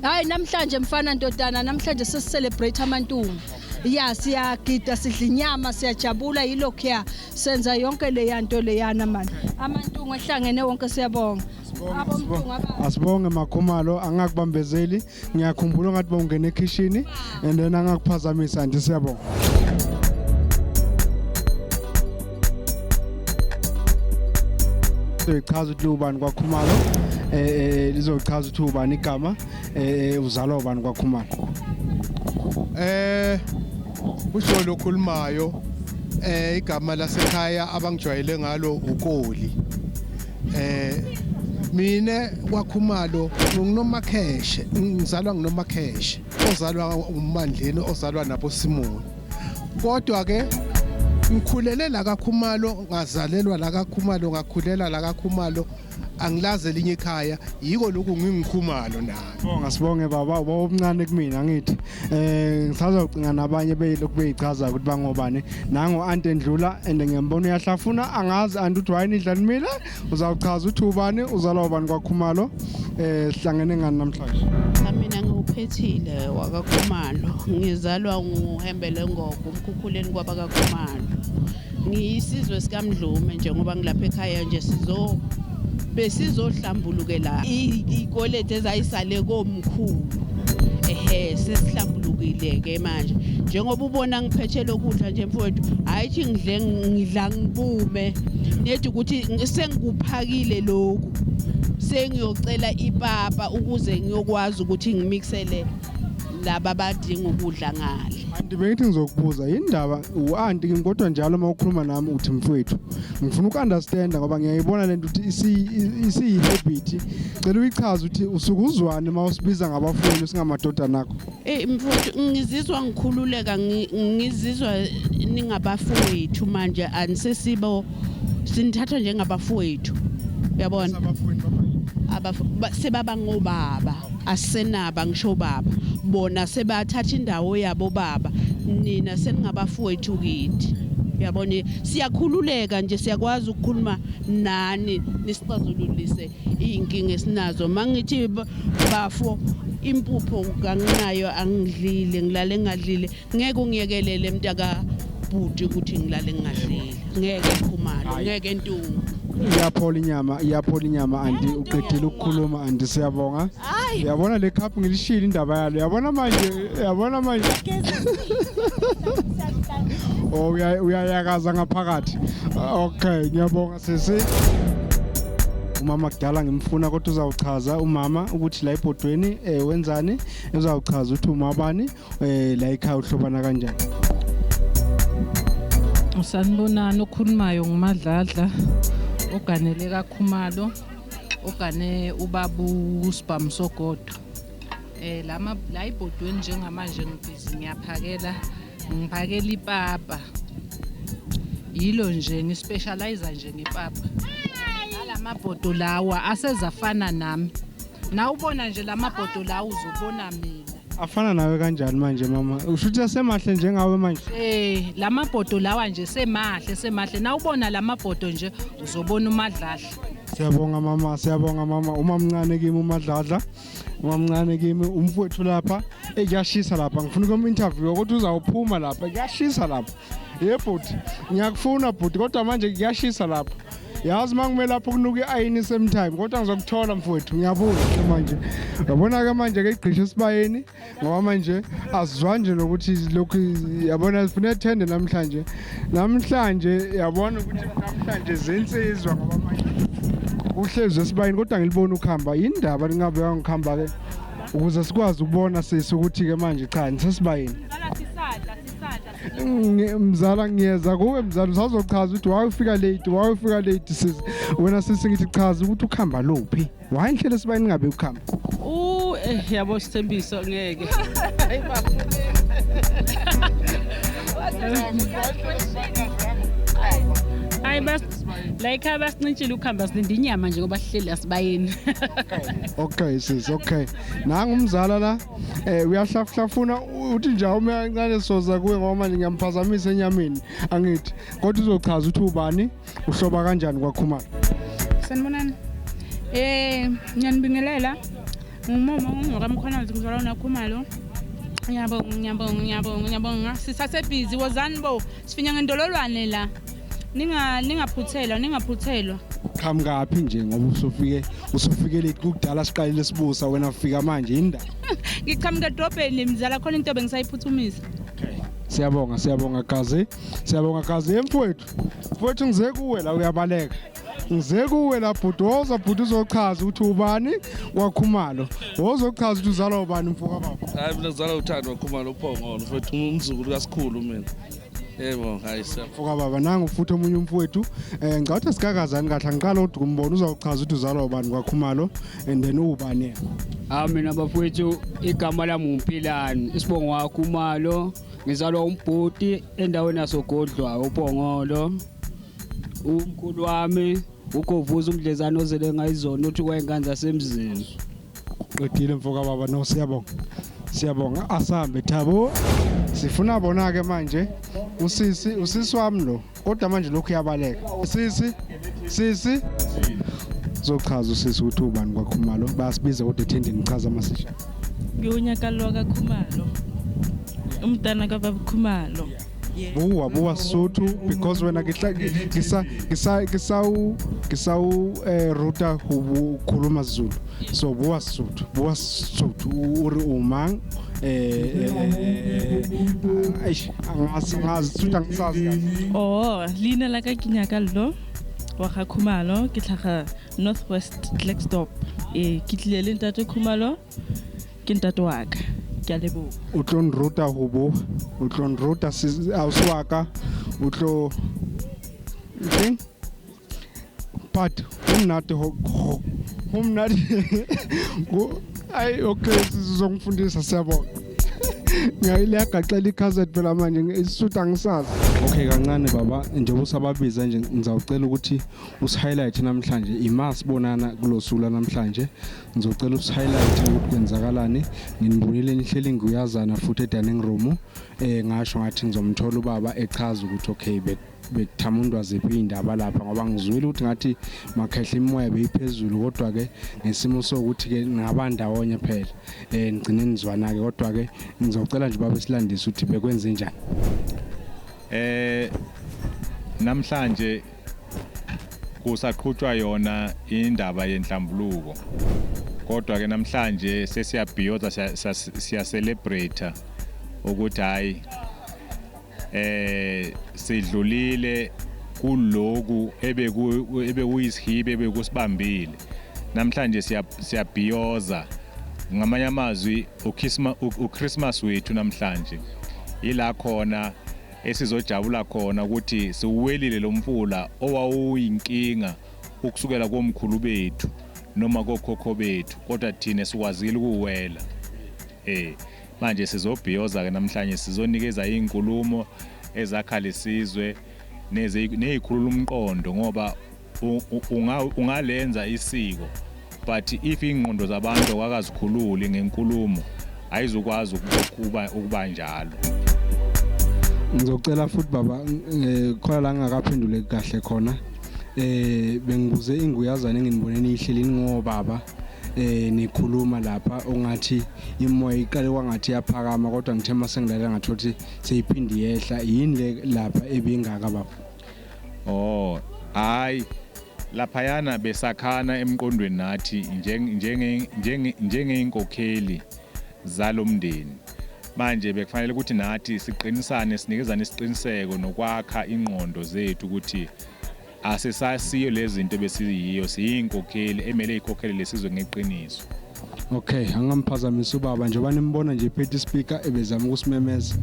Hayi namhlanje mfana ndodana, namhlanje sesicelebrate amantungu. Ya siyagida, sidla inyama, siyajabula, yilokhu senza yonke le nto leyana manje. Amantungu ehlangene wonke, siyabonga. Asibonge Makhumalo, angakubambezeli. Ngiyakhumbula ngathi bawungena ekhishini and then angakuphazamisa nje, siyabonga. Lizochaza ukuthi ubani kwaKhumalo, lizochaza ukuthi ubani igama, uzalwa ubani kwaKhumalo. Usho lokhulumayo, igama lasekhaya abangijwayele ngalo uKoli. Mina kwaKhumalo nginomakheshe, ngizalwa nginomakheshe ozalwa uMandleni ozalwa nabo Simoni. Kodwa ke ngikhulele la kaKhumalo, ngazalelwa la kaKhumalo, ngakhulela la kaKhumalo, angilazi elinye ikhaya, yiko lokhu ngingikhumalo nami. Bonga sibonge baba, ubaba omncane kumina ngithi. Ngisazocinga nabanye beyilokhu beyichaza ukuthi bangobani. Nango Aunt Ndlula and ngiyambona uyahlafuna, angazi Aunt uthi wayini idla nimile, uzawuchaza ukuthi ubani, uzalwa ubani kwaKhumalo. Sihlangene ngani namhlanje? Mina ngiwuphethile wakaKhumalo, ngizalwa nguHembele Ngogo umkhukhuleni kwabakaKhumalo. Ngiyisizwe sikaMdlume njengoba ngilapha ekhaya nje besizohlambulukela izikweleti ezayisale komkhulu. Ehe, sesihlambulukile ke manje. Njengoba ubona ngiphethe lokudla nje mfowethu, hayi ngidle ngidla ngibume. Nethi ukuthi sengikuphakile lokhu. Sengiyocela ipapa ukuze ngiyokwazi ukuthi ngimixele laba abadinga ukudla ngale. Anti bengithi ngizokubuza indaba u-anti kimi, kodwa njalo uma ukhuluma nami uthi mfowethu. Ngifuna uku-understand ngoba ngiyayibona lento ukuthi isiyi-habit. Cela uyichaze ukuthi usuke uzwane uma usibiza ngabafowenu singamadodana akho. Mfowethu ngizizwa ngikhululeka, ngizizwa ningabafowethu manje, anisesibo sinithatha njengabafowethu. Uyabona? Sebaba ngobaba, asenaba ngisho baba. Bona sebathatha indawo yabo baba, nina seningabafowethu kithi. Uyabona, siyakhululeka nje, siyakwazi ukukhuluma nani nisixazululise iy'nkinga esinazo. Mangithi bafo impupho kanginayo, angidlile, ngilale ngingadlile, ngeke ungiyekelele mntaka bhuti ukuthi ngilale ngingadlile. Ngeke Khumalo, ngeke Ntungu. Iyaphola inyama, iyaphola inyama anti, uqedile ukukhuluma anti, siyabonga. Uyabona le cup ngilishilo indaba yalo. Uyabona manje, uyabona manje. Oh, uyayakaza ngaphakathi. Okay, ngiyabonga sisi. Umama kudala ngimfuna kodwa uzawuchaza umama ukuthi la ebhodweni wenzani, uzawuchaza ukuthi umabani la ekhaya uhlobana kanjani. Usanibonani, okhulumayo nguMadladla oganele kaKhumalo, ogane ubabu uSibhamu Sogodo. Lama la ebhodweni njengamanje ngibhizi ngiyaphakela, ngiphakela ipapa. Yilo nje ngispecialize nje ngepapa. Lamabhodo lawa asezafana nami. Nawubona nje lamabhodo lawa uzobona mina. Afana nawe kanjani manje mama? Usho ukuthi asemahle njengawe manje? Lamabhodo lawa nje semahle, semahle. Nawubona lamabhodo nje uzobona uMadladla. Siyabonga mama, siyabonga mama. Umamncane kimi uMadladla. Umamncane kimi umfowethu lapha. Kuyashisa lapha. Ngifuna ukum interview ukuthi uzawuphuma lapha. Kuyashisa lapha. Yebo bhuti, ngiyakufuna bhuti kodwa manje kuyashisa lapha. Yazi mangime lapho kunuka iayini same time kodwa ngizokuthola mfowethu, ngiyabuza manje. Uyabona ke manje ke igqishe esibayeni ngoba manje asizwa nje nokuthi lokhu yabona sifuna ethende namhlanje. Namhlanje yabona ukuthi namhlanje zinsizwa ngoba manje kuhlezi esibayeni kodwa ngilibona ukuhamba. Indaba lingabe ngikhamba ke ukuze sikwazi ukubona sisi ukuthi ke manje cha nisesibayeni. Mzala ngiyeza kuwe mzala, usazochaza ukuthi why ufika late, why ufika late sisi. Wena sisi ngithi chaza ukuthi ukhamba luphi. Why ngihlele esibayeni ngabe ukhamba? Yabo Sithembiso ngeke. Hayi bas la ekhaya basincintshile ukuhamba, silinde inyama nje ngoba sihleli asibayeni. Okay sis, okay. Nangu umzala la uyahlafuhlafuna uthi nje awume kancane soza kuwe ngoba manje ngiyamphazamisa enyameni angithi, kodwa uzochaza ukuthi ubani, uhloba kanjani kwaKhumalo. Sanibonani. Ngiyanibingelela. Ngumama ungokamkhwanazi ngizalwa naKhumalo. Ngiyabonga, ngiyabonga, ngiyabonga, ngiyabonga. Sisasebhizi, wozani bo. Sifinya ngendololwane la. Ningaphuthelwa, ningaphuthelwa. Qhamukaphi nje ngoba usufike late kudala siqalile sibusa wena ufika manje indaba. Ngiqhamuka edrobheni mzala, khona into bengisayiphuthumisa. Okay. Siyabonga, siyabonga Gazi. Siyabonga Gazi mfowethu. Mfowethu ngize kuwe la uyabaleka. Ngize kuwe la bhuti, woza bhuti uzochaza ukuthi ubani waKhumalo. Wozochaza ukuthi uzalwa ubani mfoka baba. Hayi mina ngizalwa uThando waKhumalo uPhongolo mfowethu, umzukulu kaSikhulu mina. Yebo, hayi sir. Mfoka baba, nangu futhi omunye umfowethu. Ngicabanga ukuthi asikakazani kahle, angiqala ukuthi kumbona uzawuchaza ukuthi uzalwa ubani kwaKhumalo and then uwubani yena. Ah, mina bafowethu, igama lami uMphilani, isibongo waKhumalo, ngizalwa umbhuti endaweni yasoGodlwa uPhongolo. Umkhulu wami uGovuza umdlezane ozele ngayizona uthi kwayingane zasemzini. Qedile mfoka baba, no, siyabonga. Siyabonga, asambe Thabo. Sifuna bona ke manje usisi wami lo, kodwa manje lokhu uyabaleka. Sisi, sisi. Uzochaza usisi ukuthi ubani kwaKhumalo, bayasibiza kodwa ethendeni, chaza amasisha. Ngiwunyakalo kaKhumalo. Umntana kaBaba Khumalo. Bua bua Sotho because wena ke tla ke sa ke sa ke sa o ke sa o ruta ho khuluma Zulu, so bua Sotho, bua Sotho, o re o mang, eish, angazi, angazi Sotho, angisazi kahle. Oh, leina la ka ke Nyakallo wa ga Khumalo, ke tlhaga Northwest Klerksdorp. Ke tlile le ntate Khumalo, ke ntate wa ka. Ke a leboha. O tlo nruta ho bo, o tlo nruta ausi wa ka, o tlo teng, but ho monate ho monate ho, ai, okay, sizongifundisa, siyabonga. Ngiyayilagaxela ikhasethi phela manje, isuthu angisazi. Okay, kancane baba, njengoba usababiza nje, ngizawucela ukuthi usi-highlight namhlanje, ima sibonana kulo suku namhlanje, ngizocela usi-highlight ukuthi kwenzakalani. Nginibonile nihleli ngiyazana futhi e-dining room, ngasho ngathi ngizomthola ubaba echaza ukuthi okay, bekuthamundwa ziphi iy'ndaba lapha, ngoba ngizwile ukuthi ngathi makhehla imoya beyiphezulu, kodwa-ke ngesimo sokuthi-ke ningaba ndawonye phela, nigcine nizwana-ke, kodwa-ke ngizocela nje babe silandise ukuthi bekwenze njani. Namhlanje kusaqhutshwa yona indaba yenhlambuluko, kodwa ke namhlanje sesiyabhiyoza, siya celebrate ukuthi hayi, sidlulile kuloku ebekuyisihibe ebekusibambile. Namhlanje siyabhiyoza, ngamanye amazwi uChristmas wethu namhlanje, ila khona esizojabula khona ukuthi siwelile lo mfula owawuyinkinga ukusukela komkhulu bethu noma kokhokho bethu, kodwa thina sikwazile ukuwela. Manje sizobhiyoza ke namhlanje, sizonikeza izinkulumo ezakha lesizwe nezikhulula umqondo, ngoba ungalenza isiko, but if ingqondo zabantu awakazikhululi ngenkulumo, ayizukwazi ukuba njalo. Ngizocela futhi baba, khona la ngingakaphenduleki kahle khona, bengibuze inguyazana enginibone niyihleli ngobaba, nikhuluma lapha, ongathi imoya iqale kwangathi yaphakama, kodwa ngithe mase ngilalela ngathola ukuthi seyiphinde yehla. Yini le lapha ebingaka baba? Oh, hayi, laphayana besakhana emqondweni nathi njengeyinkokheli zalomndeni. Manje bekufanele ukuthi nathi siqinisane, sinikezane isiqiniseko nokwakha ingqondo zethu ukuthi asisasiyo lezi zinto ebesiyiyo, siyinkokheli emele ikhokhele lesizwe ngeqiniso. Okay, angamphazamisa ubaba njengoba nimbona nje ephethe speaker ebezama ukusimemeza.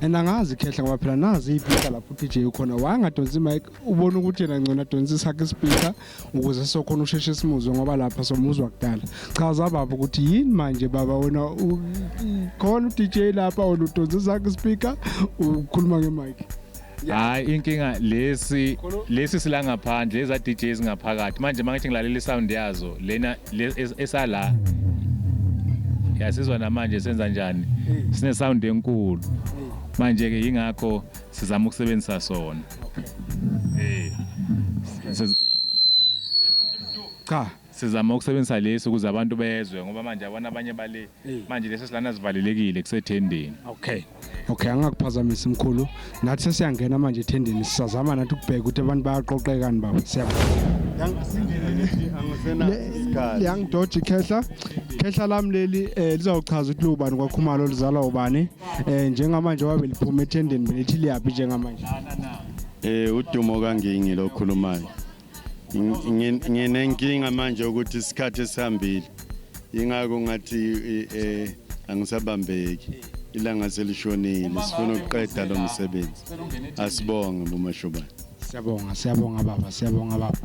And angazi khehla, ngoba phela nazi i-speaker lapho uDJ ukhona, wangadonsa imic, ubona ukuthi yena ngcono adonsa isakhe speaker ukuze sokhona usheshe simuzwe, ngoba lapha somuzwa kudala. Chaza baba ukuthi yini manje baba, wena khona uDJ lapha, wena udonsa isakhe speaker, ukhuluma ngemic. Hayi, inkinga lesi sila ngaphandle, leza DJs ngaphakathi. Manje mangithi ngilalela isound yazo lena esala, yasizwa namanje senza njani, sine sound enkulu manje ke, ingakho sizama ukusebenzisa sona. Cha. Sizama ukusebenzisa lesi ukuze abantu bezwe, ngoba manje abona abanye bale manje lesi silana sivalelekile, kusethendeni. Okay, angakuphazamisa mkhulu, nathi sesiyangena manje ethendeni, sisazama nathi ukubheka ukuthi abantu bayaqoqekani baba. Siyabonga. Liyangidoja ikhehla, khehla lami leli, lizawuchaza ukuthi lubani kwaKhumalo, lizalwa ubani, njengamanje wabe liphuma ethendeni, belithi liyaphi njengamanje? Udumo kangingi lokhulumayo. Nginenkinga manje ukuthi isikhathi sihambile. Ingakho ngathi angisabambeki. Ilanga selishonile, sifuna ukuqeda lo msebenzi. Asibonge boMashobane. Siyabonga, siyabonga baba, siyabonga baba.